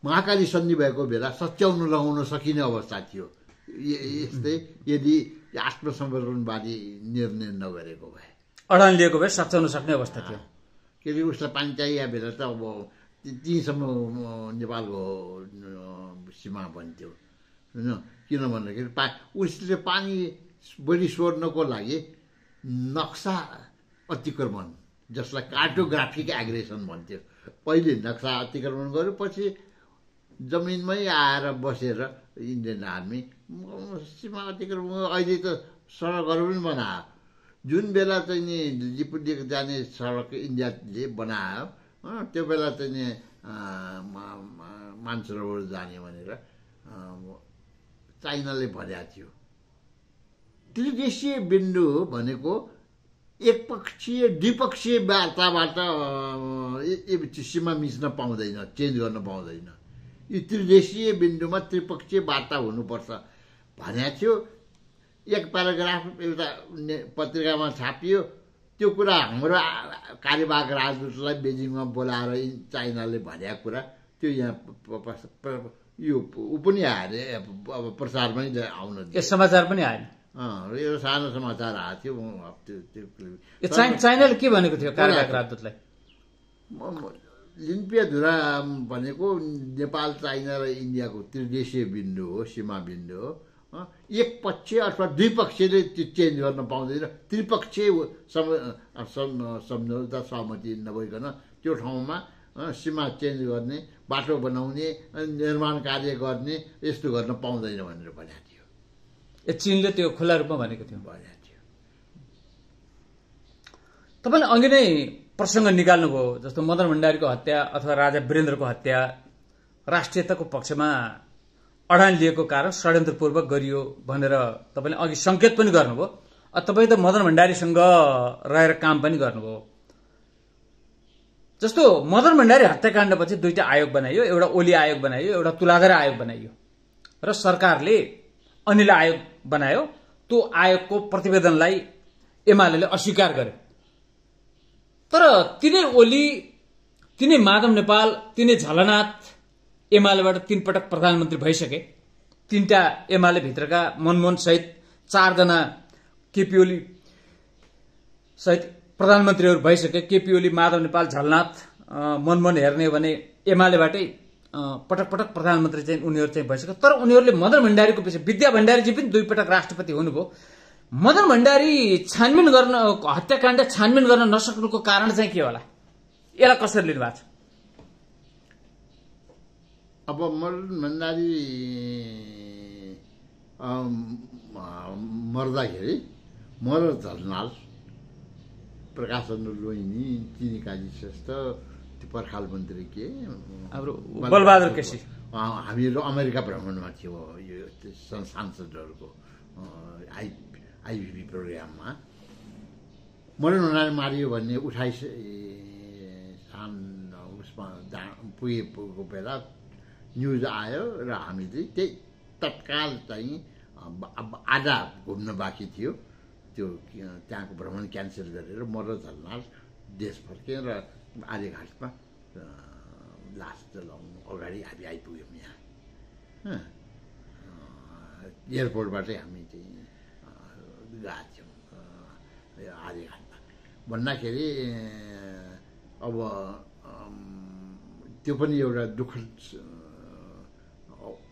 Speaker 2: महाकाली सन्धि भएको बेला सच्याउन लगाउन सकिने अवस्था थियो, यस्तै यदि आत्मसमर्पणवादी निर्णय नगरेको भए,
Speaker 1: अडान लिएको भए सच्याउन सक्ने अवस्था थियो।
Speaker 2: के अरे उसलाई पानी चाहिएको बेला त अब त्यहीँसम्म नेपालको सीमा बन्थ्यो होइन। किन भन्दाखेरि उसले पानी बढी सोर्नको लागि नक्सा अतिक्रमण, जसलाई कार्टोग्राफिक एग्रेसन भन्थ्यो, पहिले नक्सा अतिक्रमण गर्यो, पछि जमिनमै आएर बसेर इन्डियन आर्मी सीमा अतिक्रमण। अहिले त सडकहरू पनि बनायो। जुन बेला चाहिँ नि लिपुलेक जाने सडक इन्डियाले बनायो, त्यो बेला चाहिँ नि मानसरोवर जाने भनेर चाइनाले भनेको थियो। त्रिदेशीय बिन्दु भनेको एकपक्षीय द्विपक्षीय वार्ताबाट सीमा मिच्न पाउँदैन, चेन्ज गर्न पाउँदैन। यी त्रिदेशीय बिन्दुमा त्रिपक्षीय वार्ता हुनुपर्छ भनेको थियो। एक प्याराग्राफ एउटा पत्रिकामा छापियो, त्यो कुरा हाम्रो कार्यवाहक राजदूतलाई बेजिङमा बोलाएर चाइनाले भनेको कुरा त्यो यहाँ यो ऊ पनि आयो अब प्रचारमै आउन दियो,
Speaker 1: समाचार पनि आएन।
Speaker 2: यो सानो समाचार आएको थियो।
Speaker 1: चाइनाले के भनेको थियो कार्यवाहक राजदूतलाई?
Speaker 2: लिम्पियाधुरा भनेको नेपाल, चाइना र इन्डियाको त्रिदेशीय बिन्दु हो, सीमा बिन्दु हो। एक पक्ष अथवा द्विपक्षीयले त्यो चेन्ज गर्न पाउँदैन। त्रिपक्षीय सम्झौता सहमति नभइकन त्यो ठाउँमा सीमा चेन्ज गर्ने, बाटो बनाउने, निर्माण कार्य गर्ने, यस्तो गर्न पाउँदैन भनेर भनेको थियो।
Speaker 1: चीनले त्यो खुल्ला रूपमा भनेको थियो।
Speaker 2: भनेको थियो।
Speaker 1: तपाईँले अघि नै प्रसङ्ग निकाल्नुभयो, जस्तो मदन भण्डारीको हत्या अथवा राजा वीरेन्द्रको हत्या राष्ट्रियताको पक्षमा अडान लिएको कारण षड्यन्त्रपूर्वक गरियो भनेर तपाईँले अघि सङ्केत पनि गर्नुभयो। तपाईँ त मदन भण्डारीसँग रहेर काम पनि गर्नुभयो। जस्तो मदन भण्डारी हत्याकाण्डपछि 2टा आयोग बनाइयो, एउटा ओली आयोग बनाइयो, एउटा तुलाधर आयोग बनाइयो र सरकारले अनिल आयोग बनायो। त्यो आयोगको प्रतिवेदनलाई एमाले अस्वीकार गर्यो। तर तिनै ओली, तिनै माधव नेपाल, तिनै झलनाथ एमालेबाट 3 पटक प्रधानमन्त्री भइसके। 3टा एमाले भित्रका मनमोहन सहित 4 जना केपी ओली सहित प्रधानमन्त्रीहरू भइसके। केपी ओली, माधव नेपाल, झलनाथ, मनमोहन हेर्ने हो भने एमालेबाटै पटक पटक प्रधानमन्त्री चाहिँ उनीहरू चाहिँ भइसके। तर उनीहरूले मदन भण्डारीको पछि, विद्या भण्डारीजी पनि 2 पटक राष्ट्रपति हुनुभयो। मदन भण्डारी छानबिन गर्न, हत्याकाण्ड छानबिन गर्न नसक्नुको कारण चाहिँ के होला? यसलाई कसरी लिनु भएको छ?
Speaker 2: अब मदन भण्डारी मर्दाखेरि मदन झलनाथ, प्रकाश चन्द्र लोहिनी, चिनी काजी श्रेष्ठ, त्यो पर्खाल मन्त्री के
Speaker 1: हाम्रो बलबहादुर केसी,
Speaker 2: हामीहरू अमेरिका भ्रमणमा थियो यो सांसदहरूको आइबिबी प्रोग्राममा। मदन भण्डारी मारियो भन्ने उसमा पुगेको बेला न्युज आयो र हामीले त्यही तत्काल चाहिँ आधा घुम्न बाँकी थियो, त्यो त्यहाँको भ्रमण क्यान्सल गरेर मदन झलनाथ देश फर्क्यौँ र आर्यघाटमा लास जलाउनु अगाडि हामी आइपुग्यौँ यहाँ। एयरपोर्टबाटै हामी चाहिँ गएको थियौँ आर्यघाटमा। भन्दाखेरि अब त्यो पनि एउटा दुःखद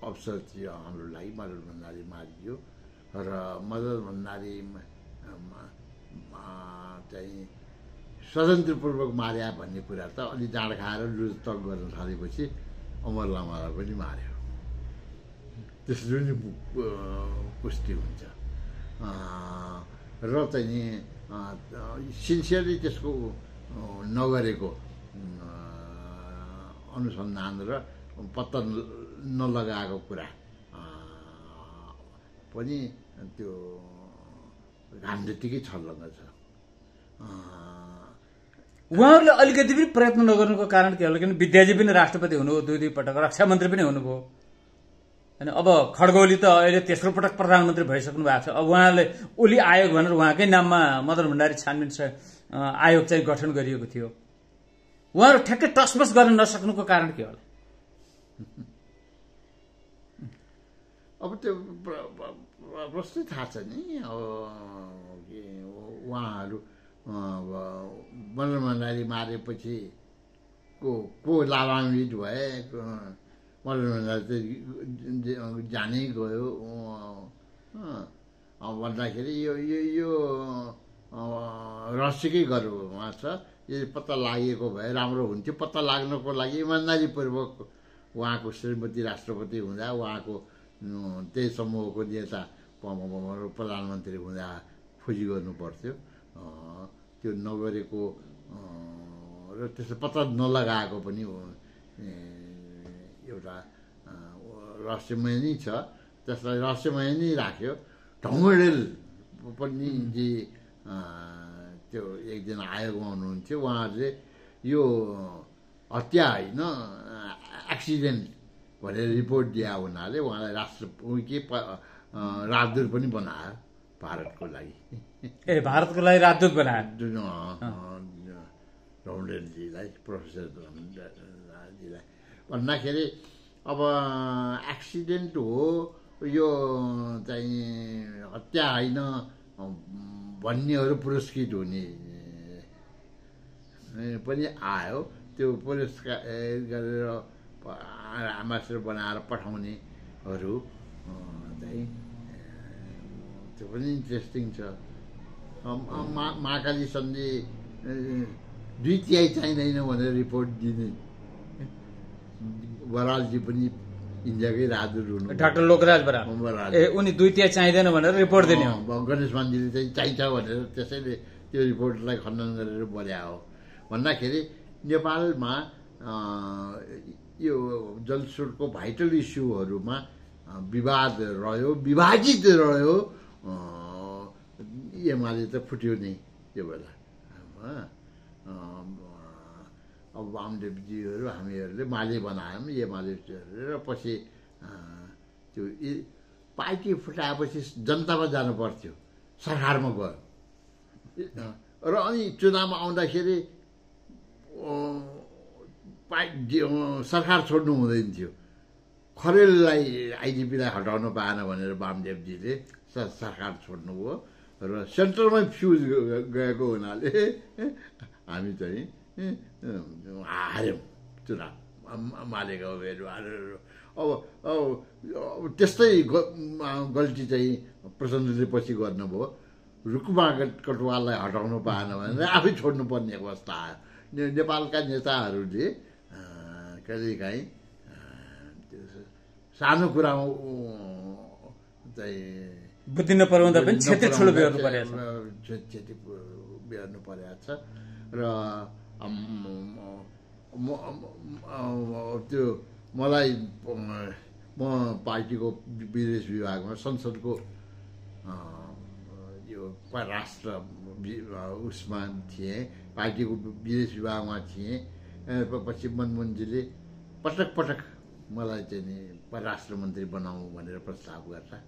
Speaker 2: अवसर थियो हाम्रो लागि। मदन भण्डारी मारियो र मदन भण्डारी चाहिँ षड्यन्त्रपूर्वक मार्या भन्ने कुरा त अलि जाँड खाएर लुजतक गर्न थालेपछि अमर लामालाई पनि मार्यो। त्यसरी नि पुष्टि हुन्छ र चाहिँ नि सिन्सियरली त्यसको नगरेको अनुसन्धान र पत्ता नलगाएको कुरा पनि त्यो घाम जतिकै छल्लङ्ग छ।
Speaker 1: उहाँहरूले अलिकति पनि प्रयत्न नगर्नुको कारण के होला? किन विद्याजी पनि राष्ट्रपति हुनुभयो, दुई पटक रक्षा मन्त्री पनि हुनुभयो होइन। अब खड्गौली त अहिले तेस्रो पटक प्रधानमन्त्री भइसक्नु भएको छ। अब उहाँले ओली आयोग भनेर उहाँकै नाममा मदन भण्डारी छानबिन आयोग चाहिँ गठन गरिएको थियो। उहाँहरू ठ्याक्कै टसमस गर्न नसक्नुको कारण के होला?
Speaker 2: अब त्यो प्रश्नै थाहा छ नि। अब उहाँहरू मदन भण्डारी मारेपछि को लाभान्वित भए? मदन भण्डारी चाहिँ जानै गयो भन्दाखेरि यो रहस्यकै गर्भमा छ। यदि पत्ता लागेको भए राम्रो हुन्थ्यो। पत्ता लाग्नको लागि इमान्दारीपूर्वक उहाँको श्रीमती राष्ट्रपति हुँदा, उहाँको त्यही समूहको नेता प्रधानमन्त्री हुँदा खोजी गर्नु पर्थ्यो। त्यो नगरेको र त्यसो पत्ता नलगाएको पनि एउटा रहस्यमय नै छ। त्यसलाई रहस्यमय नै राख्यो। ढङ्गडेल पनि जे त्यो एकजना आयोगमा हुनुहुन्थ्यो, उहाँहरूले यो हत्या होइन एक्सिडेन्ट भनेर रिपोर्ट दिए हुनाले उहाँलाई राजदूत पनि बनायो भारतको लागि।
Speaker 1: भारतको लागि राजदूत बनायो
Speaker 2: ढौँडेलजीलाई, प्रोफेसर ढौँडेलजीलाई भन्दाखेरि अब एक्सिडेन्ट हो यो चाहिँ हत्या होइन भन्नेहरू पुरस्कृत हुने पनि आयो। त्यो पुरस्कार गरेर आमाश्र बनाएर पठाउनेहरू चाहिँ त्यो पनि इन्ट्रेस्टिङ छ। महाकाली सन्धि 2/3 चाहिँदैन भनेर रिपोर्ट दिने बरालजी पनि इन्डियाकै राजदूत हुनु।
Speaker 1: डाक्टर लोकराज बराल उनी 2/3 चाहिँदैन भनेर रिपोर्ट दिने हो।
Speaker 2: गणेश मान्जीले चाहिँ चाहिन्छ भनेर त्यसैले त्यो रिपोर्टलाई खण्डन गरेर बोल्या हो। भन्दाखेरि नेपालमा यो जलस्रोतको भाइटल इस्युहरूमा विवाद रह्यो, विभाजित रह्यो। एमाले त फुट्यो नै त्यो बेला। अब वामदेवजीहरू हामीहरूले माले बनायौँ एमाले र पछि त्यो पार्टी फुटाएपछि जनतामा जानु पर्थ्यो, सरकारमा गयो र अनि चुनावमा आउँदाखेरि सरकार छोड्नु हुँदैन थियो। खरेललाई आइजिपीलाई हटाउन पाएन भनेर वामदेवजीले सरकार छोड्नुभयो र सेन्ट्रलमै फ्युज गएको हुनाले हामी चाहिँ हार्यौँ चुनाव। मालेका उम्मेदवारहरू अब त्यस्तै गल्ती चाहिँ प्रचण्डले पछि गर्नुभयो। रुकुमा कटुवाललाई हटाउनु पाएन भनेर आफै छोड्नुपर्ने अवस्था आयो। नेपालका नेताहरूले कहिलेकाहीँ सानो कुरामा चाहिँ
Speaker 1: बुद्धि नपराउँदा पनि क्षति ठुलो बेहोर्नु परेको
Speaker 2: छ र त्यो मलाई म पार्टीको विदेश विभागमा संसदको यो परराष्ट्र उसमा थिएँ, पार्टीको विदेश विभागमा थिएँ। पछि मनमोहनजीले पटक पटक मलाई चाहिँ नि परराष्ट्र मन्त्री बनाऊ भनेर प्रस्ताव गर्दा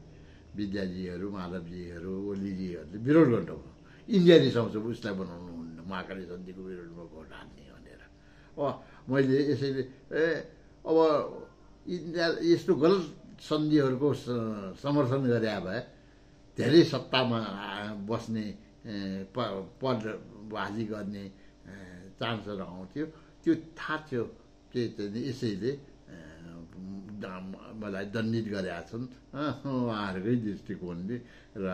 Speaker 2: विद्याजीहरू, माधवजीहरू, ओलीजीहरूले विरोध गर्नुभयो। इन्डिया रिसाउँछ उसलाई बनाउनु हुन्न, महाकाली सन्धिको विरोधमा भोट हाल्ने भनेर। मैले यसैले अब इन्डिया यस्तो गलत सन्धिहरूको समर्थन गरे भए धेरै सत्तामा बस्ने पदबाजी गर्ने चान्सहरू आउँथ्यो। त्यो थाहा थियो के चाहिँ यसैले मलाई दण्डित गरेका छन् उहाँहरूकै दृष्टिकोणले र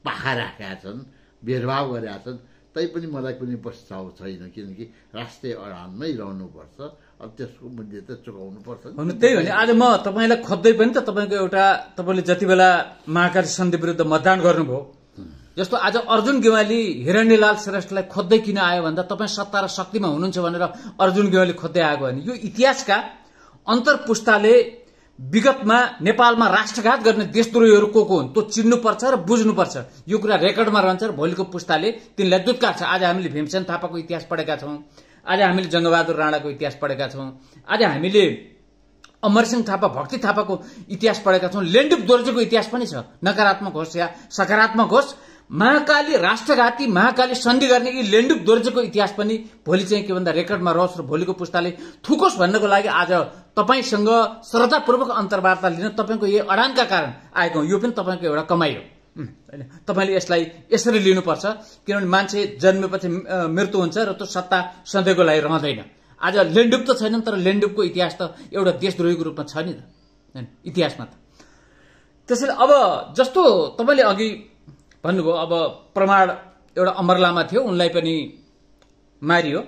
Speaker 2: पाखा राखेका छन्, भेदभाव गरेका छन्। तैपनि मलाई कुनै प्रस्ताव छैन, किनकि राष्ट्रिय अडानमै रहनुपर्छ। त्यसको मूल्य त चुकाउनु पर्छ।
Speaker 1: हुनु त्यही हो नि। आज म तपाईँलाई खोज्दै पनि त तपाईँको एउटा तपाईँले जति बेला महाकाली सन्धि विरुद्ध मतदान गर्नुभयो, जस्तो आज अर्जुन गेवाली हिरण्यलाल श्रेष्ठलाई खोज्दै किन आयो भन्दा तपाईँ सत्ता र शक्तिमा हुनुहुन्छ भनेर अर्जुन गेवाली खोज्दै आएको होइन। यो इतिहासका अन्तर पुस्ताले विगतमा नेपालमा राष्ट्रघात गर्ने देशद्रोहीहरू को हुन् त्यो चिन्नुपर्छ र बुझ्नुपर्छ। यो कुरा रेकर्डमा रहन्छ र भोलिको पुस्ताले तिनलाई दुत्कार्छ। आज हामीले भीमसेन थापाको इतिहास पढेका छौँ, आज हामीले जङ्गबहादुर राणाको इतिहास पढेका छौँ, आज हामीले अमरसिंह थापा, भक्ति थापाको इतिहास पढेका छौँ, लेन्डुप दोर्जेको इतिहास पनि छ। नकारात्मक होस् या सकारात्मक होस्, महाकाली राष्ट्रघाती महाकाली सन्धि गर्ने यी लेन्डुप दोर्जेको इतिहास पनि भोलि चाहिँ के भन्दा रेकर्डमा रहोस् र भोलिको पुस्ताले थुकोस् भन्नको लागि आज तपाईँसँग श्रद्धापूर्वक अन्तर्वार्ता लिन तपाईँको यही अडानका कारण आएको यो पनि तपाईँको एउटा कमाइ हो हैन। तपाईँले यसलाई यसरी लिनुपर्छ, किनभने मान्छे जन्मेपछि मृत्यु हुन्छ र त्यो सत्ता सधैँको लागि रहँदैन। आज लेन्डुप त छैन, तर लेन्डुपको इतिहास त एउटा देशद्रोहीको रूपमा छ नि त हैन इतिहासमा त। त्यसैले अब जस्तो तपाईँले अघि भन्नुभयो, अब प्रमाण एउटा अमर लामा थियो, उनलाई पनि मारियो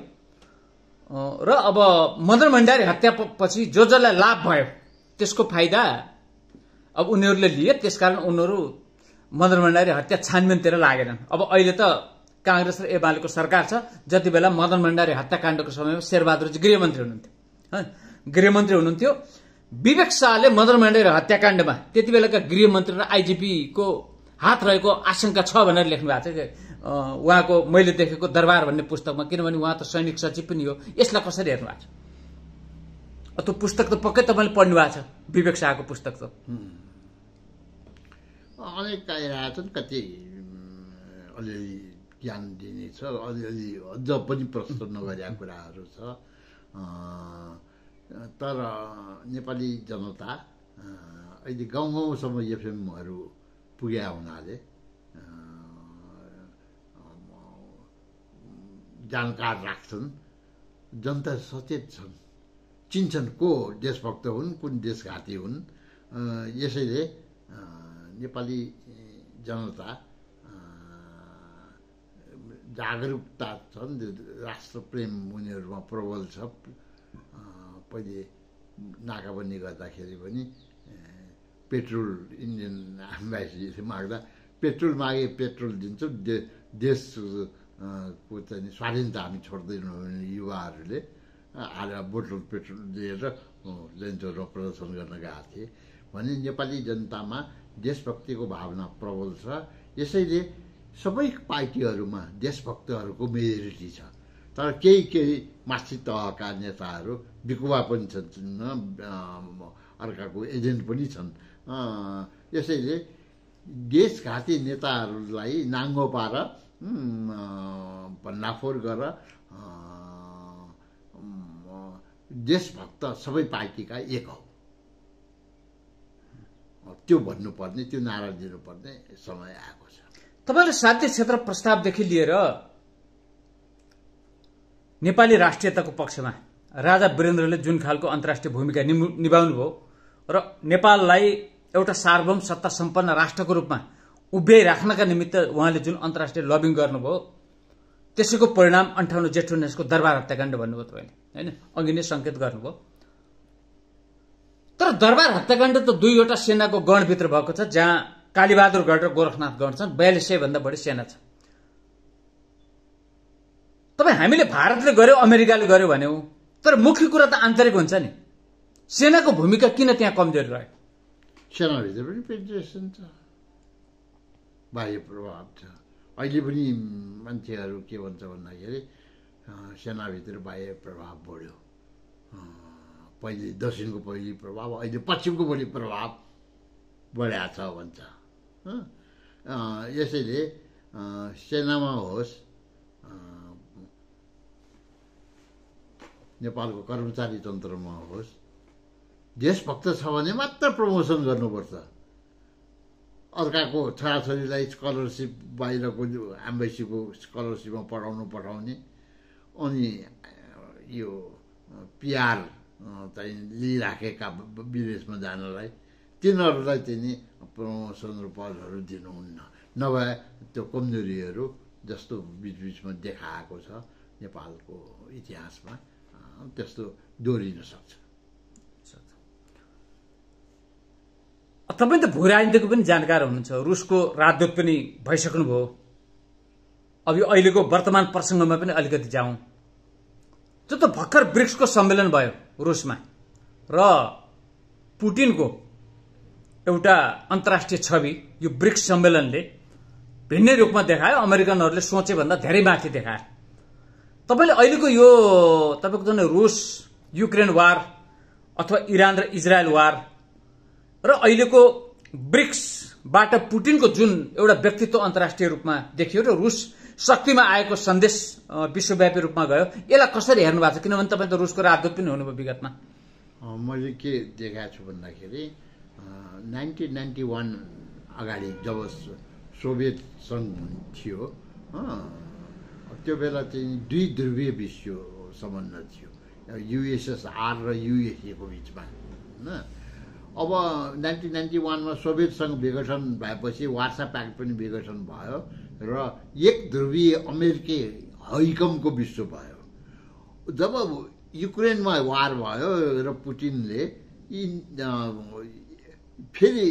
Speaker 1: र अब मदन भण्डारी हत्या पछि जसलाई लाभ भयो त्यसको फाइदा अब उनीहरूले लिए, त्यसकारण उनीहरू मदन भण्डारी हत्या छानबिनतिर लागेनन्। अब अहिले त कांग्रेस र एमालेको सरकार छ। जति बेला मदन भण्डारी हत्याकाण्डको समयमा शेरबहादुरजी गृहमन्त्री हुनुहुन्थ्यो, गृहमन्त्री हुनुहुन्थ्यो। विवेक शाहले मदन भण्डारी हत्याकाण्डमा त्यति बेलाका गृहमन्त्री र आइजिपी को हात रहेको आशंका छ भनेर लेख्नु भएको छ उहाँको मैले देखेको दरबार भन्ने पुस्तकमा। किनभने उहाँ त सैनिक सचिव पनि हो। यसलाई कसरी हेर्नु भएको छ? त्यो पुस्तक त पक्कै तपाईँले पढ्नु भएको छ, विवेक शाहको पुस्तक त
Speaker 2: अनेक आइरहेछन्, कति अलिअलि ज्ञान दिने छ, अलिअलि अझ पनि प्रस्तुत नगरेका कुराहरू छ। तर नेपाली जनता अहिले गाउँ गाउँसम्म एफएमहरू पुगेका हुनाले जानकार राख्छन्, जनता सचेत छन्, चिन्छन् को देशभक्त हुन्, कुन देशघाती हुन्। यसैले नेपाली जनता जागरुकता छन्, राष्ट्रप्रेम उनीहरूमा प्रबल छ। पहिले नाकाबन्दी गर्दाखेरि पनि पेट्रोल इन्डियन एम्बेसीले माग्दा पेट्रोल मागे पेट्रोल दिन्छौँ, देशको चाहिँ स्वाधीनता हामी छोड्दैनौँ भने युवाहरूले आधा बोतल पेट्रोल दिएर लेन्चौरमा प्रदर्शन गर्न गएको थिए भने नेपाली जनतामा देशभक्तिको भावना प्रबल छ। यसैले सबै पार्टीहरूमा देशभक्तहरूको मेजोरिटी छ। तर केही माथि तहका नेताहरू बिकुवा पनि छन्, अर्काको एजेन्ट पनि छन्। यसैले देशघाती नेताहरूलाई नाङ्गो पार भण्डाफोर गर देशभक्त सबै पार्टीका एक हौ, त्यो भन्नुपर्ने, त्यो नारा दिनुपर्ने समय आएको छ।
Speaker 1: तपाईँले शान्ति क्षेत्र प्रस्तावदेखि लिएर नेपाली राष्ट्रियताको पक्षमा राजा वीरेन्द्रले जुन खालको अन्तर्राष्ट्रिय भूमिका निभाउनु भयो र नेपाललाई एउटा सार्वभौम सत्ता सम्पन्न राष्ट्रको रूपमा उभ्याइराख्नका निमित्त उहाँले जुन अन्तर्राष्ट्रिय लबिङ गर्नुभयो, त्यसैको परिणाम 58 जेठ 19 को दरबार हत्याकाण्ड भन्नुभयो तपाईँले हैन, अघि नै संकेत गर्नुभयो। तर दरबार हत्याकाण्ड त दुईवटा सेनाको गणभित्र भएको छ, जहाँ कालीबहादुर गढ र गोरखनाथ गढ छन्। 4200 भन्दा बढी सेना छ। तपाईँ हामीले भारतले गर्यो, अमेरिकाले गर्यो भन्यो, तर मुख्य कुरा त आन्तरिक हुन्छ नि। सेनाको भूमिका किन त्यहाँ कमजोरी रह्यो?
Speaker 2: सेनाभित्र पनि पेनिट्रेसन छ, बाह्य प्रभाव छ। अहिले पनि मान्छेहरू के भन्छ भन्दाखेरि सेनाभित्र बाह्य प्रभाव बढ्यो। पहिले दक्षिणको पहिले प्रभाव, अहिले पश्चिमको बढी प्रभाव बढाएको छ भन्छ। यसैले सेनामा होस्, नेपालको कर्मचारी तन्त्रमा होस्, देशभक्त छ भने मात्र प्रमोसन गर्नुपर्छ। अर्काको छोराछोरीलाई स्कलरसिप बाहिरको एम्बेसीको स्कलरसिपमा पठाउने अनि यो पिआर चाहिँ लिइराखेका विदेशमा जानलाई तिनीहरूलाई चाहिँ प्रमोसन र पदहरू दिनुहुन्न। नभए त्यो कमजोरीहरू जस्तो बिचबिचमा देखाएको छ नेपालको इतिहासमा त्यस्तो दोहोरिन सक्छ।
Speaker 1: तपाईँ त भू राजनीतिको पनि जानकार हुनुहुन्छ, रुसको राजदूत पनि भइसक्नुभयो। अब यो अहिलेको वर्तमान प्रसङ्गमा पनि अलिकति जाउँ। जो त भर्खर ब्रिक्सको सम्मेलन भयो रुसमा र पुटिनको एउटा अन्तर्राष्ट्रिय छवि यो ब्रिक्स सम्मेलनले भिन्नै रूपमा देखायो, अमेरिकनहरूले सोचे भन्दा धेरै माथि देखायो। तपाईँले अहिलेको यो तपाईँको जुन रुस युक्रेन वार अथवा इरान र इजरायल वार र अहिलेको ब्रिक्सबाट पुटिनको जुन एउटा व्यक्तित्व अन्तर्राष्ट्रिय रूपमा देखियो र रुस शक्तिमा आएको सन्देश विश्वव्यापी रूपमा गयो, यसलाई कसरी हेर्नु भएको छ? किनभने तपाईँ त रुसको राजदूत पनि हुनुभयो विगतमा।
Speaker 2: मैले के देखाएको छु भन्दाखेरि 1991 अगाडि जब सोभियत सङ्घ थियो, त्यो बेला चाहिँ दुई ध्रुवीय विश्व सम्बन्ध थियो, युएसएसआर र युएसएको बिचमा होइन। अब 1991 सोभियत सङ्घ विघटन भएपछि वार्सा प्याक्ट पनि विघटन भयो र एक ध्रुवीय अमेरिकी हैकमको विश्व भयो। जब युक्रेनमा वार भयो र पुटिनले फेरि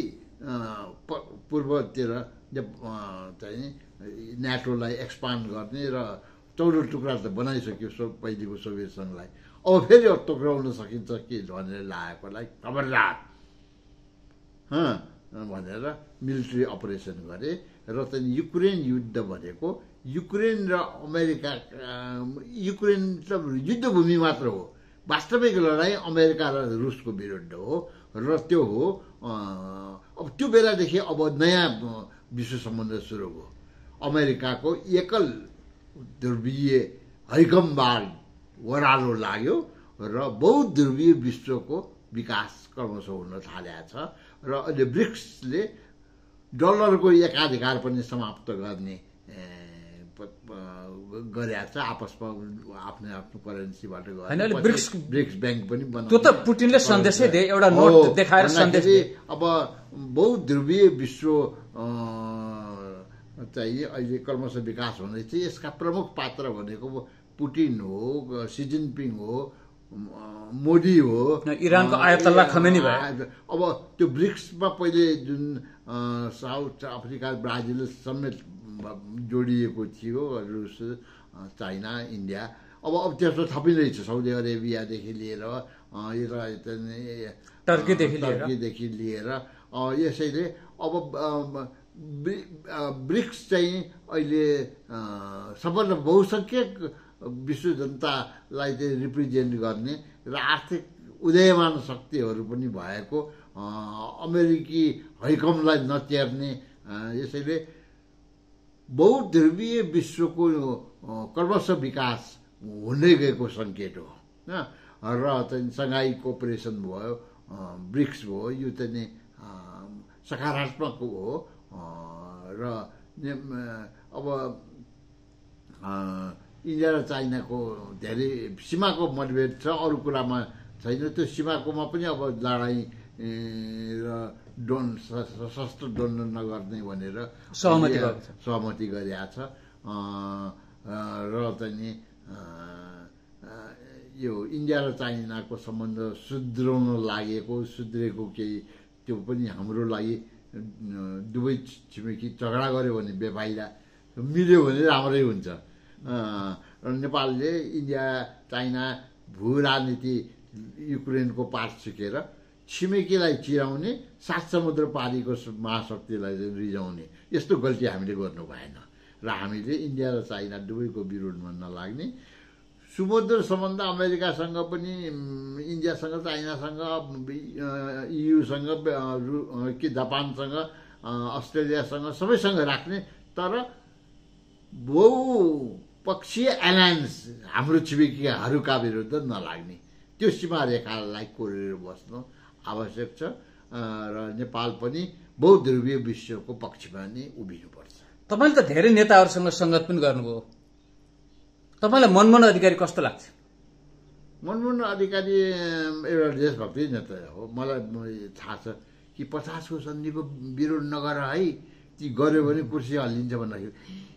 Speaker 2: पूर्वतिर चाहिँ न्याटोलाई एक्सपान्ड गर्ने र 14 टुक्रा त बनाइसक्यो पहिलेको सोभियत सङ्घलाई, अब फेरि टुक्राउन सकिन्छ कि भनेर लागेकोलाई खबरदार भनेर मिलिट्री अपरेसन गरे र चाहिँ युक्रेन युद्ध भनेको युक्रेन र अमेरिका, युक्रेन त युद्धभूमि मात्र हो, वास्तविक लडाइँ अमेरिका र रुसको विरुद्ध हो र त्यो हो। अब त्यो बेलादेखि अब नयाँ विश्व सम्बन्ध सुरु भयो। अमेरिकाको एकल ध्रुवीय हैकमवाद ओह्रालो लाग्यो र बहुध्रुवीय विश्वको विकास क्रमशः हुन थालेको छ र अहिले ब्रिक्सले डलरको एकाधिकार पनि समाप्त गर्ने गरेको छ, आपसमा आफ्नो आफ्नो करेन्सीबाट गरे। ब्रिक्स ब्याङ्क पनि बनाउँछ।
Speaker 1: त्यो त पुटिनले सन्देशै दिए, एउटा नोट देखाएर सन्देश दिए।
Speaker 2: अब बहुध्रुवीय विश्व चाहिँ अहिले क्रमशः विकास हुँदैछ। यसका प्रमुख पात्र भनेको पुटिन हो, सी जिनपिङ हो, मोदी हो,
Speaker 1: इरानको आयतल्ला खमेनी भयो।
Speaker 2: अब त्यो ब्रिक्समा पहिले जुन साउथ अफ्रिका ब्राजिल समेत जोडिएको थियो, रुस चाइना इन्डिया, अब त्यसमा थपिँदैछ सौदी अरेबियादेखि लिएर टर्कीदेखि लिएर। यसैले अब ब्रिक्स चाहिँ अहिले सबभन्दा बहुसङ्ख्यक विश्व जनतालाई चाहिँ रिप्रेजेन्ट गर्ने र आर्थिक उदयमान शक्तिहरू पनि भएको, अमेरिकी हैकमलाई नच्यार्ने, यसैले बहुध्रुवीय विश्वको क्रमशः विकास हुँदै गएको सङ्केत हो र चाहिँ सङ्घाई कोअपरेसन भयो, ब्रिक्स भयो, यो चाहिँ सकारात्मक हो र अब इन्डिया र चाइनाको धेरै सीमाको मतभेद छ, अरू कुरामा छैन। त्यो सीमाकोमा पनि अब लडाइँ र सशस्त्र द्वन्द्व नगर्ने भनेर सहमति गरेका छ र चाहिँ यो इन्डिया र चाइनाको सम्बन्ध सुध्रेको केही त्यो पनि हाम्रो लागि दुवै छिमेकी झगडा गऱ्यो भने बेफाइदा, मिल्यो भने राम्रै हुन्छ। र नेपालले इन्डिया चाइना भू राजनीति युक्रेनको पाठ सिकेर छिमेकीलाई चिराउने, सात समुद्र पारीको महाशक्तिलाई रिजाउने, यस्तो गल्ती हामीले गर्नु भएन र हामीले इन्डिया र चाइना दुवैको विरोधमा नलाग्ने। सुमधुर सम्बन्ध अमेरिकासँग पनि, इन्डियासँग, चाइनासँग, युसँग कि जापानसँग, अस्ट्रेलियासँग सबैसँग राख्ने, तर बहुपक्षीय एलायन्स हाम्रो छिमेकीहरूका विरुद्ध नलाग्ने, त्यो सीमा रेखालाई कोरेर बस्नु आवश्यक छ र नेपाल पनि बहुध्रुवीय विश्वको पक्षमा नै उभिनुपर्छ।
Speaker 1: तपाईँले त धेरै नेताहरूसँग सङ्गत पनि गर्नुभयो, तपाईँलाई मनमोहन अधिकारी कस्तो लाग्छ?
Speaker 2: मनमोहन अधिकारी एउटा देशभक्ति नेता हो। मलाई थाहा छ कि 50को सन्धिको विरोध नगर है, ती गऱ्यो भने कुर्सी हल्लिन्छ भन्दाखेरि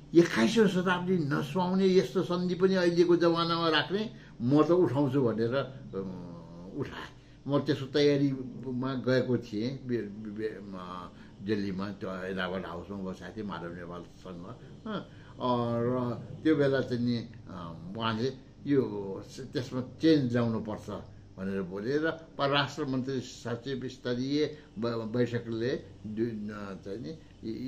Speaker 2: 21औं शताब्दी नसुहाउने यस्तो सन्धि पनि अहिलेको जमानामा राख्ने म त उठाउँछु भनेर उठाएँ। म त्यसको तयारीमा गएको थिएँ दिल्लीमा, त्यो हैदराबाद हाउसमा बसेको थिएँ माधव नेपालसँग। र त्यो बेला चाहिँ नि उहाँले यो त्यसमा चेन्ज ल्याउनुपर्छ भनेर बोले र परराष्ट्र मन्त्री सचिव स्तरीय बैठकले चाहिँ नि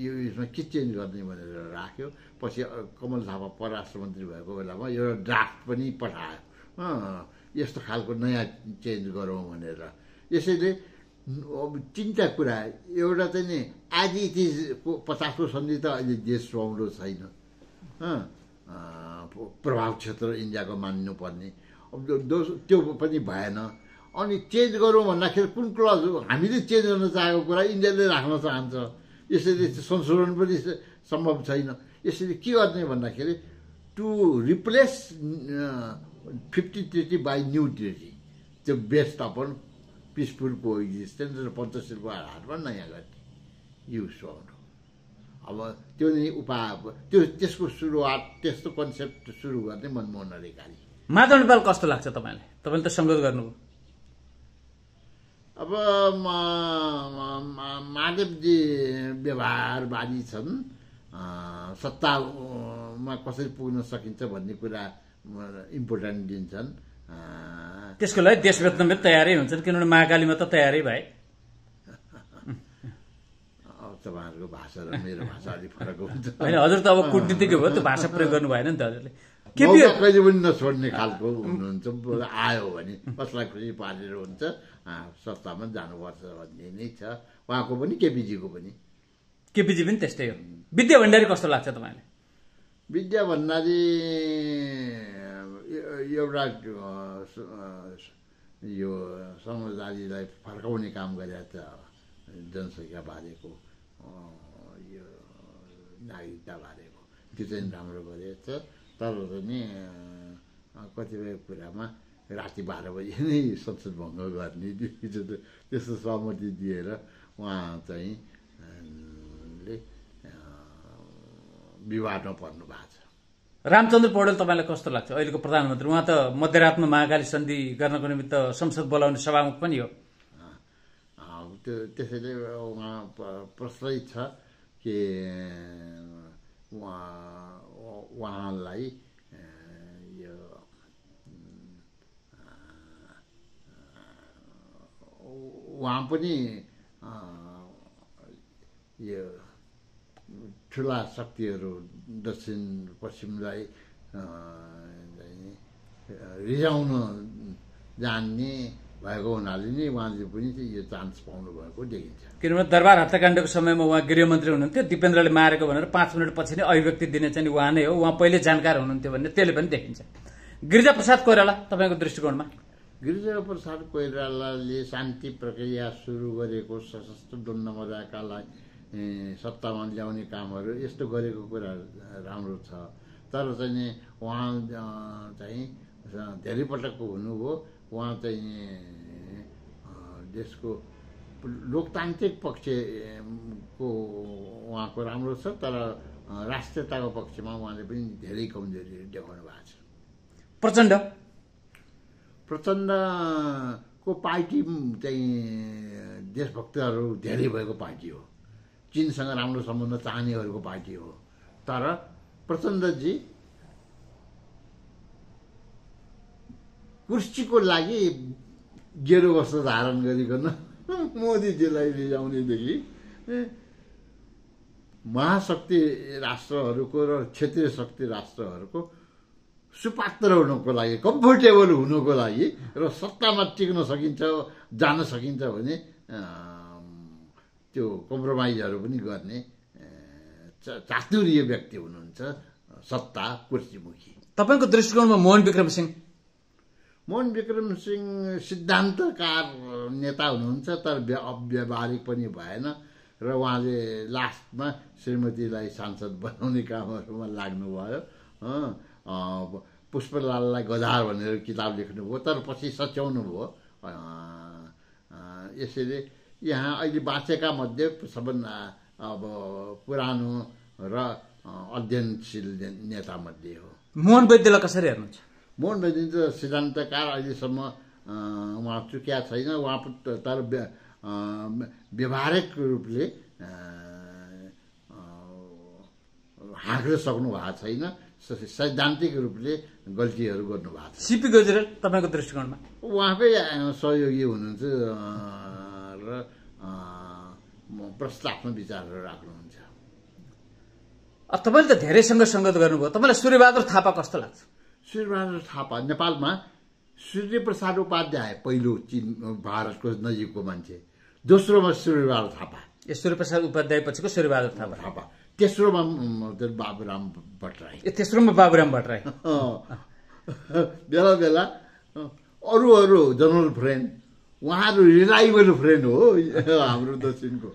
Speaker 2: यो यसमा के चेन्ज गर्ने भनेर राख्यो। पछि कमल थापा परराष्ट्र मन्त्री भएको बेलामा एउटा ड्राफ्ट पनि पठायो यस्तो खालको नयाँ चेन्ज गरौँ भनेर। यसैले अब तिनवटा कुरा, एउटा चाहिँ नि एज इट इज 50को सन्धि त अहिले देश सुहाउँदो छैन, प्रभाव क्षेत्र इन्डियाको मान्नुपर्ने, अब त्यो पनि भएन। अनि चेन्ज गरौँ भन्दाखेरि कुन क्लज हामीले चेन्ज गर्न चाहेको कुरा इन्डियाले राख्न चाहन्छ, यसैले संशोधन पनि सम्भव छैन। यसैले के गर्ने भन्दाखेरि to replace 50 treaty by new treaty, त्यो based upon peaceful coexistence र पञ्चशीलको आधारमा नयाँ गर्ने यो सुहाउँदो। अब त्यो नै उपाय, त्यसको सुरुवात, त्यस्तो कन्सेप्ट सुरु गर्ने मनमोहन अधिकारी।
Speaker 1: माधव नेपाल कस्तो लाग्छ तपाईँले? तपाईँले त संगत गर्नुभयो।
Speaker 2: अब माधवजी व्यवहारवादी छन्, सत्तामा कसरी पुग्न सकिन्छ भन्ने कुरा इम्पोर्टेन्ट दिन्छन्।
Speaker 1: त्यसको लागि देश बेच्न तयारै हुन्छन्, किनभने महाकालीमा त तयारै भए।
Speaker 2: अब तपाईँहरूको भाषा र मेरो भाषा अलिक फरक हुन्छ
Speaker 1: होइन, हजुर त अब कूटनीतिज्ञ भयो, त्यो भाषा प्रयोग गर्नु भएन नि त हजुरले।
Speaker 2: कहिले पनि नछोड्ने खालको हुनुहुन्छ, आयो भने कसलाई खुसी पारेर हुन्छ, सत्तामा जानुपर्छ भन्ने नै छ उहाँको पनि, केपीजीको पनि।
Speaker 1: केपीजी पनि त्यस्तै हो। विद्या भण्डारी कस्तो लाग्छ तपाईँले?
Speaker 2: विद्या भण्डारी एउटा यो समझदारीलाई फर्काउने काम गरेको छ, जनसङ्ख्या बारेको, यो नागरिकता बारेको, त्यो चाहिँ राम्रो गरेको छ। तर पनि कतिपय कुरामा राति 12 बजी नै संसद भङ्ग गर्ने त्यस्तो सहमति दिएर उहाँ चाहिँ विवादमा पर्नु भएको छ।
Speaker 1: रामचन्द्र पौडेल तपाईँलाई कस्तो लाग्छ? अहिलेको प्रधानमन्त्री, उहाँ त मध्यरातमा महाकाली सन्धि गर्नको निमित्त संसद बोलाउने सभामुख पनि हो।
Speaker 2: त्यसैले उहाँ प्रश्नै छ कि उहाँलाई यो उहाँ पनि यो ठुला शक्तिहरू दक्षिण पश्चिमलाई रिझाउन जान्ने भएको हुनाले नै उहाँले पनि यो चान्स पाउनु भएको देखिन्छ।
Speaker 1: किनभने दरबार हत्याकाण्डको समयमा उहाँ गृहमन्त्री हुनुहुन्थ्यो, दिपेन्द्रले मारेको भनेर 5 मिनट पछि नै अभिव्यक्ति दिने चाहिँ उहाँ नै हो, उहाँ पहिले जानकार हुनुहुन्थ्यो भन्ने त्यसले पनि देखिन्छ। गिरिजाप्रसाद कोइराला तपाईँको दृष्टिकोणमा?
Speaker 2: गिरिजाप्रसाद कोइरालाले शान्ति प्रक्रिया सुरु गरेको, सशस्त्र द्वन्द्व मजाकालाई सत्तामा ल्याउने कामहरू यस्तो गरेको कुरा राम्रो छ। तर चाहिँ उहाँ चाहिँ धेरै पटकको हुनुभयो, उहाँ चाहिँ देशको लोकतान्त्रिक पक्षको उहाँको राम्रो छ, तर राष्ट्रियताको पक्षमा उहाँले पनि धेरै कमजोरीहरू देखाउनु भएको छ। प्रचण्डको पार्टी चाहिँ देशभक्तहरू धेरै भएको पार्टी हो, चीनसँग राम्रो सम्बन्ध चाहनेहरूको पार्टी हो। तर प्रचण्डजी कुर्सीको लागि गेरो वस्त्र धारण गरिकन मोदीजीलाई रिझाउनेदेखि महाशक्ति राष्ट्रहरूको र क्षेत्रीय शक्ति राष्ट्रहरूको सुपात्र हुनको लागि, कम्फोर्टेबल हुनको लागि र सत्तामा टिक्न सकिन्छ, जान सकिन्छ भने त्यो कम्प्रोमाइजहरू पनि गर्ने चातुर्य व्यक्ति हुनुहुन्छ, सत्ता कुर्सीमुखी।
Speaker 1: तपाईँको दृष्टिकोणमा मोहन विक्रम
Speaker 2: सिंह सिद्धान्तकार नेता हुनुहुन्छ, तर व्यावहारिक पनि भएन र उहाँले लास्टमा श्रीमतीलाई सांसद बनाउने कामहरूमा लाग्नुभयो। पुष्पलाललाई गधार भनेर किताब लेख्नुभयो, तर पछि सच्याउनु भयो। यसैले यहाँ अहिले बाँचेका मध्ये सबभन्दा अब पुरानो र अध्ययनशील नेता मध्ये हो।
Speaker 1: मोहन वैद्यलाई कसरी हेर्नुहुन्छ?
Speaker 2: मोहन बैनी त सिद्धान्तकार अहिलेसम्म उहाँ चुक्या छैन। उहाँ तर व्यवहारिक रूपले हाँक्न सक्नु भएको छैन। सैद्धान्तिक रूपले गल्तीहरू गर्नुभएको छ।
Speaker 1: सीपी गजरेल तपाईँको दृष्टिकोणमा
Speaker 2: उहाँकै सहयोगी हुनुहुन्छ र प्रष्ट आफ्नो विचारहरू राख्नुहुन्छ।
Speaker 1: तपाईँले त धेरैसँग सङ्गत गर्नुभयो, तपाईँलाई सूर्यबहादुर थापा कस्तो लाग्छ?
Speaker 2: सूर्यबहादुर थापा नेपालमा सूर्यप्रसाद उपाध्याय पहिलो भारतको नजिकको मान्छे, दोस्रोमा सूर्यबहादुर थापा,
Speaker 1: सूर्यप्रसाद उपाध्याय पछिको सूर्यबहादुर थापा,
Speaker 2: तेस्रोमा बाबुराम भट्टराई,
Speaker 1: तेस्रोमा बाबुराम भट्टराई।
Speaker 2: बेला बेला अरू जनरल फ्रेन्ड, उहाँहरू रिलायबल फ्रेन्ड हो हाम्रो दक्षिणको।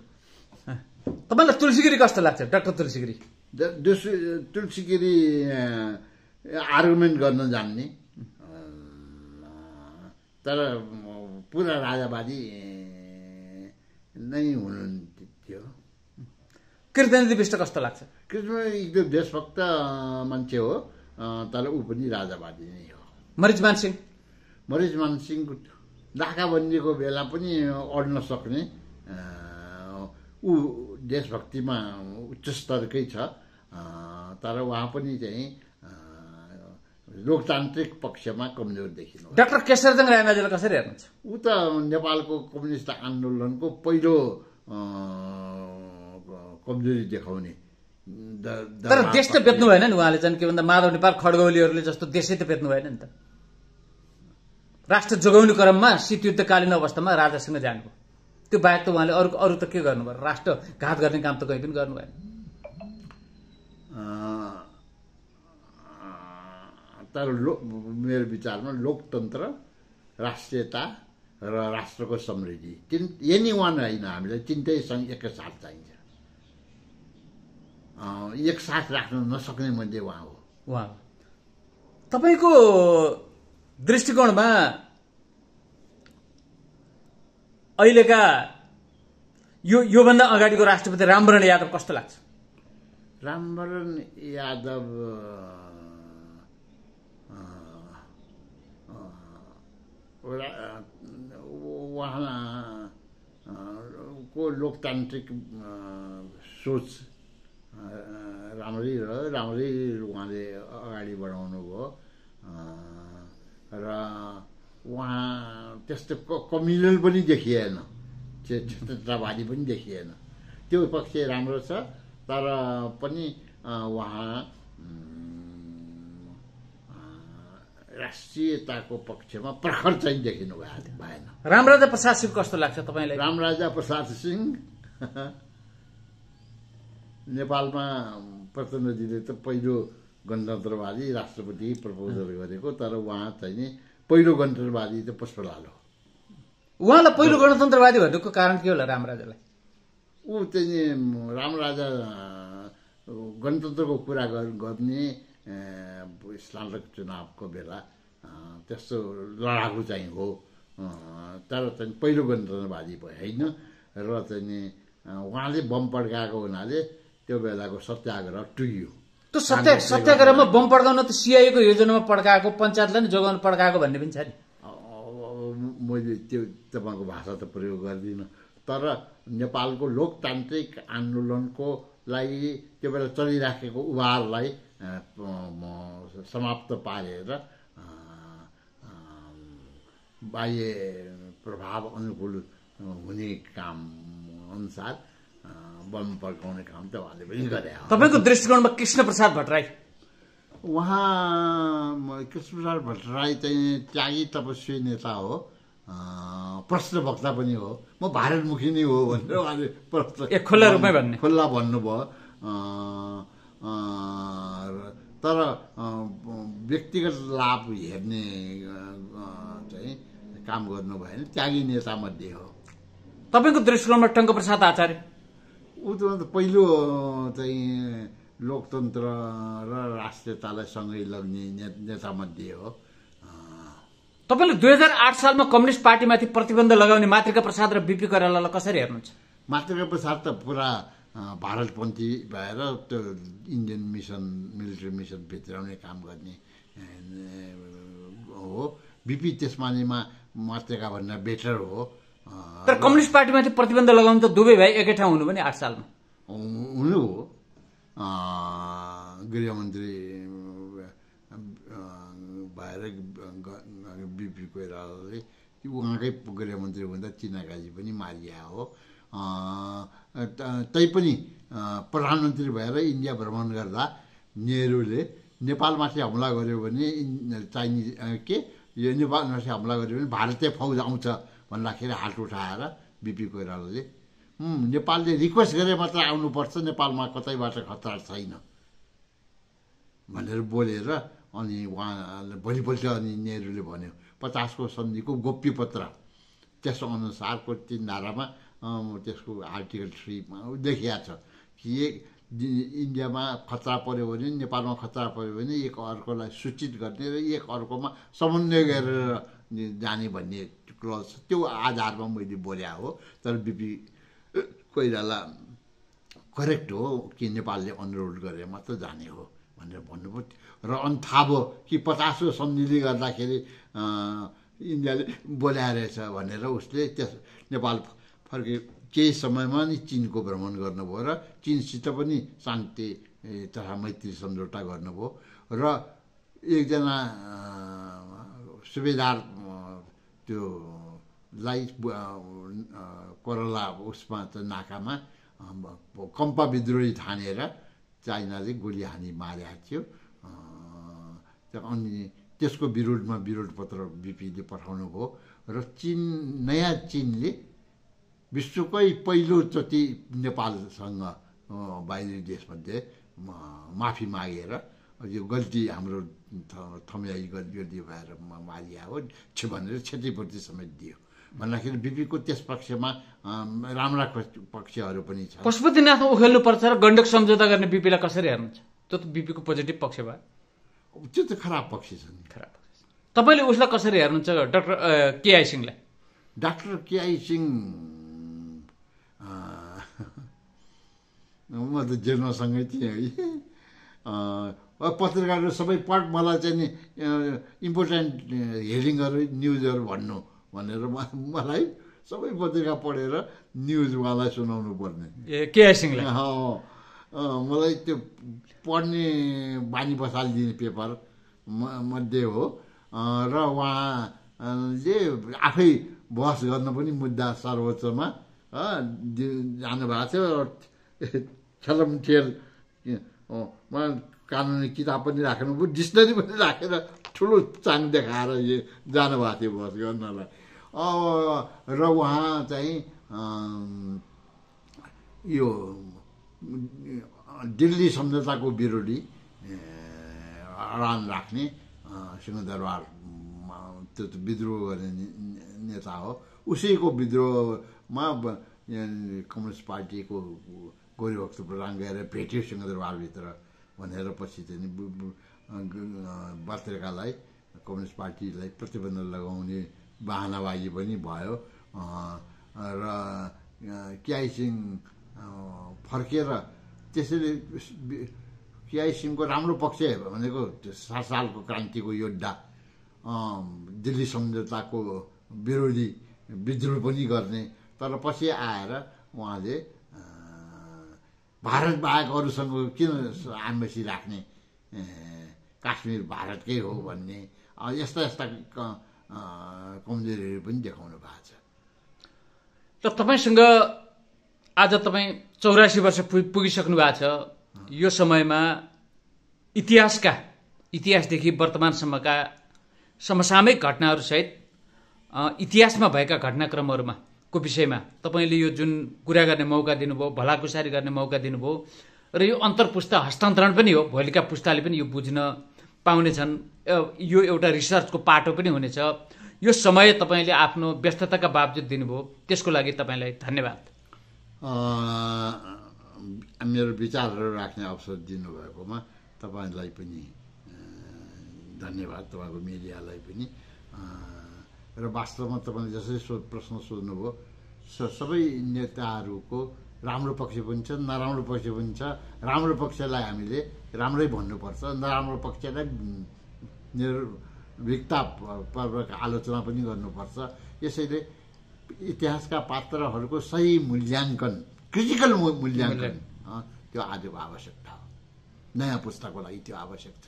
Speaker 1: तपाईँलाई तुलसीगिरी कस्तो लाग्छ? डाक्टर तुलसीगिरी
Speaker 2: तुलसीगिरी आर्गुमेन्ट गर्न जान्ने, तर पुरा राजावादी नै हुनुहुन्थ्यो।
Speaker 1: कृष्णनिधि विष्ट कस्तो लाग्छ?
Speaker 2: कृष्ण एकदम देशभक्त मान्छे हो, तर ऊ पनि राजावादी नै हो।
Speaker 1: मरिचमान सिंह नाकाबन्दीको बेला पनि अड्न सक्ने, ऊ देशभक्तिमा उच्च स्तरकै छ, तर उहाँ पनि चाहिँ लोकतान्त्रिक पक्षमा कमजोर देखिनु। डाक्टर केशरजङ रायमाझीलाई कसरी हेर्नुहुन्छ?
Speaker 2: ऊ त नेपालको कम्युनिस्ट आन्दोलनको पहिलो कमजोरी देखाउने।
Speaker 1: तर देश त बेच्नु भएन नि उहाँले, चाहिँ के भन्दा माधव नेपाल खड्गौलीहरूले जस्तो देशै त बेच्नु भएन नि त। राष्ट्र जोगाउने क्रममा शीतयुद्धकालीन अवस्थामा राजासँग जानुभयो, त्यो बाहेक त उहाँले अरू त के गर्नुभयो? राष्ट्र घात गर्ने काम त कहीँ पनि गर्नु भएन।
Speaker 2: तर मेरो विचारमा लोकतन्त्र, राष्ट्रियता र राष्ट्रको समृद्धि यनी वान होइन, हामीलाई तिनटै एकसाथ चाहिन्छ। एकसाथ राख्न नसक्ने मध्ये उहाँ हो।
Speaker 1: तपाईँको दृष्टिकोणमा अहिलेका योभन्दा अगाडिको राष्ट्रपति रामवरण यादव कस्तो लाग्छ?
Speaker 2: रामवरण यादव उहाँको लोकतान्त्रिक सोच राम्रै उहाँले अगाडि बढाउनु भयो र उहाँ त्यस्तो कम्युनल पनि देखिएन, क्षेत्रवादी पनि देखिएन। त्यो पक्ष राम्रो छ, तर पनि उहाँ राष्ट्रियताको पक्षमा प्रखर चाहिँ देखिनु भएन।
Speaker 1: रामराजा प्रसाद सिंह कस्तो लाग्छ तपाईँलाई?
Speaker 2: रामराजा प्रसाद सिंह नेपालमा प्रचण्डजीले त पहिलो गणतन्त्रवादी राष्ट्रपति प्रपोजल गरेको, तर उहाँ चाहिँ नि पहिलो गणतन्त्रवादी त पुष्पलाल हो।
Speaker 1: उहाँलाई पहिलो गणतन्त्रवादी भन्नुको कारण के होला रामराजालाई?
Speaker 2: ऊ चाहिँ रामराजा गणतन्त्रको कुरा गर्ने स्नातक चुनावको बेला त्यस्तो लडाकु चाहिँ हो, तर चाहिँ पहिलो गणतन्त्रवादी होइन। र चाहिँ उहाँले बम पड्काएको हुनाले त्यो बेलाको सत्याग्रह टुङ्गियो।
Speaker 1: त्यो सत्याग्रहमा बम पड्काउन त सिआइएको योजनामा पड्काएको, पञ्चायतलाई नै जोगाउन पड्काएको भन्ने पनि छ नि।
Speaker 2: मैले त्यो तपाईँको भाषा त प्रयोग गर्दिनँ, तर नेपालको लोकतान्त्रिक आन्दोलनको लागि त्यो बेला चलिराखेको उभारलाई समाप्त पारेर बाह्य प्रभाव अनुकूल हुने काम अनुसार बम पड्काउने काम त उहाँले पनि गरे।
Speaker 1: तपाईँको दृष्टिकोणमा कृष्णप्रसाद भट्टराई?
Speaker 2: कृष्णप्रसाद भट्टराई चाहिँ त्यागी तपस्वी नेता हो, प्रश्नवक्ता पनि हो। म भारतमुखी नै हो भनेर उहाँले
Speaker 1: खुल्ला रूपमै
Speaker 2: भन्नुभयो। तर व्यक्तिगत लाभ हेर्ने चाहिँ काम गर्नु भएन, त्यागी नेता मध्ये हो।
Speaker 1: तपाईँको दृष्टिकोणमा टङ्कप्रसाद आचार्य?
Speaker 2: ऊ त पहिलो चाहिँ लोकतन्त्र र राष्ट्रियतालाई सँगै लग्ने नेता मध्ये हो।
Speaker 1: तपाईँले 2008 सालमा कम्युनिस्ट पार्टीमाथि प्रतिबन्ध लगाउने मातृका प्रसाद र बिपी कोइरालालाई कसरी हेर्नुहुन्छ?
Speaker 2: मातृका प्रसाद त पुरा भारतपन्थी भएर त्यो इन्डियन मिसन, मिलिट्री मिसन भित्राउने काम गर्ने हो। बिपी त्यसमानिमा मर्तेका भन्दा बेटर हो।
Speaker 1: तर कम्युनिस्ट पार्टीमाथि प्रतिबन्ध लगाउनु त दुवै भाइ एकै ठाउँ हुनु पनि 8 सालमा
Speaker 2: हुनु हो। गृहमन्त्री भएर बिपी कोइरालाले उहाँकै गृहमन्त्री हुँदा चिनाकाजी पनि मारिया हो। तैपनि प्रधानमन्त्री भएर इन्डिया भ्रमण गर्दा नेहरूले नेपालमाथि हमला गर्यो भने चाइनिज यो नेपालमाथि हमला गर्यो भने भारतीय फौज आउँछ भन्दाखेरि हात उठाएर बिपी कोइरालाले नेपालले रिक्वेस्ट गरे मात्र आउनुपर्छ, नेपालमा कतैबाट खतरा छैन भनेर बोलेर अनि उहाँले भोलिपल्ट अनि नेहरूले भन्यो 50 को सन्धिको गोप्य पत्र त्यस अनुसारको 3 धारामा त्यसको आर्टिकल 3 मा देखिया छ कि इन्डियामा खतरा पर्यो भने नेपालमा खतरा पर्यो भने एक अर्कोलाई सूचित गर्ने र एक अर्कोमा समन्वय गरेर जाने भन्ने क्लज छ। त्यो आधारमा मैले बोल्या हो। तर बिपी कोइराला करेक्ट हो कि नेपालले अनुरोध गरे मात्र जाने हो भनेर भन्नुभयो। र अनि थाहा भयो कि 50 सन्धिले गर्दाखेरि इन्डियाले बोलाएछ भनेर उसले त्यस नेपाल फर्के केही समयमा नि चिनको भ्रमण गर्नुभयो र चिनसित पनि शान्ति तथा मैत्री सम्झौता गर्नुभयो। र एकजना सुबेदार त्यो लाई कोरला उसमा नाकामा कम्पा विद्रोही ठानेर चाइनाले गोली हानी मारेको थियो। अनि त्यसको विरोधमा विरोध पत्र बिपीले पठाउनु भयो र नयाँ चिनले विश्वकै पहिलोचोटि नेपालसँग बाहिरी देशमध्ये माफी मागेर यो गल्ती हाम्रो थम्याई गल्ती भएर मारिया हो भनेर क्षतिपूर्ति समेत दियो भन्दाखेरि बिपीको त्यस पक्षमा राम्रा पक्षहरू पनि छ।
Speaker 1: पशुपतिनाथमा उखेल्नु पर्छ र गण्डक सम्झौता गर्ने बिपीलाई कसरी हेर्नुहुन्छ? त्यो त बिपीको पोजिटिभ पक्ष भयो।
Speaker 2: त्यो त खराब पक्ष छ नि।
Speaker 1: खराब पक्ष। तपाईँले उसलाई कसरी हेर्नुहुन्छ डाक्टर केआई सिंहलाई?
Speaker 2: डाक्टर केआई सिंह म त जेलमासँगै थिएँ है। पत्रकारहरू सबै पढ मलाई चाहिँ नि इम्पोर्टेन्ट हेडिङहरू न्युजहरू भन्नु भनेर मलाई सबै पत्रिका पढेर न्युज उहाँलाई सुनाउनु पर्ने।
Speaker 1: केआई सिंहलाई
Speaker 2: मलाई त्यो पढ्ने बानी बसालिदिने पेपर मध्ये हो। र उहाँले आफै बहस गर्न पनि मुद्दा सर्वोच्चमा जानुभएको थियो। छलमठेल कानुनी किताब पनि राख्नुभयो, डिक्सनरी पनि राखेर ठुलो चाङ देखाएर जानुभएको थियो बहस गर्नलाई। र उहाँ चाहिँ यो दिल्ली सम्झौताको विरोधी अडान राख्ने सिंहदरबार त्यो त विद्रोह गर्ने नेता हो। उसैको विद्रोहमा कम्युनिस्ट पार्टीको गौरीभक्त प्रधान गएर भेट्यो सिंहदरबारभित्र भनेर पछि चाहिँ पत्रिकालाई कम्युनिस्ट पार्टीलाई प्रतिबन्ध लगाउने बहानाबाजी पनि भयो। र केआई सिंह फर्केर त्यसैले केआई सिंहको राम्रो पक्ष भनेको 7 सालको क्रान्तिको योद्धा, दिल्ली सम्झौताको विरोधी विद्रोह पनि गर्ने। तर पछि आएर उहाँले भारत बाहेक अरूसँग किन एम्बेसी राख्ने, काश्मीर भारतकै हो भन्ने यस्ता यस्ता कमजोरीहरू पनि देखाउनु भएको छ।
Speaker 1: त तपाईँसँग आज तपाईँ 84 वर्ष पुगिसक्नु भएको छ। यो समयमा इतिहासदेखि वर्तमानसम्मका समसामयिक घटनाहरूसहित इतिहासमा भएका घटनाक्रमहरूमा को विषयमा तपाईँले यो जुन कुरा गर्ने मौका दिनुभयो, भलाकुसारी गर्ने मौका दिनुभयो र यो अन्तर्पुस्ता हस्तान्तरण पनि हो। भोलिका पुस्ताले पनि यो बुझ्न पाउनेछन्। यो एउटा रिसर्चको पाटो पनि हुनेछ। यो समय तपाईँले आफ्नो व्यस्तताका बावजुद दिनुभयो, त्यसको लागि तपाईँलाई धन्यवाद।
Speaker 2: मेरो विचारहरू राख्ने अवसर दिनुभएकोमा तपाईँलाई पनि धन्यवाद, तपाईँको मिडियालाई पनि। र वास्तवमा तपाईँले जसरी प्रश्न सोध्नुभयो सबै नेताहरूको राम्रो पक्ष पनि छ, नराम्रो पक्ष पनि छ। राम्रो पक्षलाई हामीले राम्रै भन्नुपर्छ, नराम्रो पक्षलाई निर्भीकता पर्वका आलोचना पनि गर्नुपर्छ। यसैले इतिहासका पात्रहरूको सही मूल्याङ्कन, क्रिटिकल मूल्याङ्कन त्यो आजको आवश्यकता हो। नयाँ पुस्ताको लागि त्यो आवश्यक छ।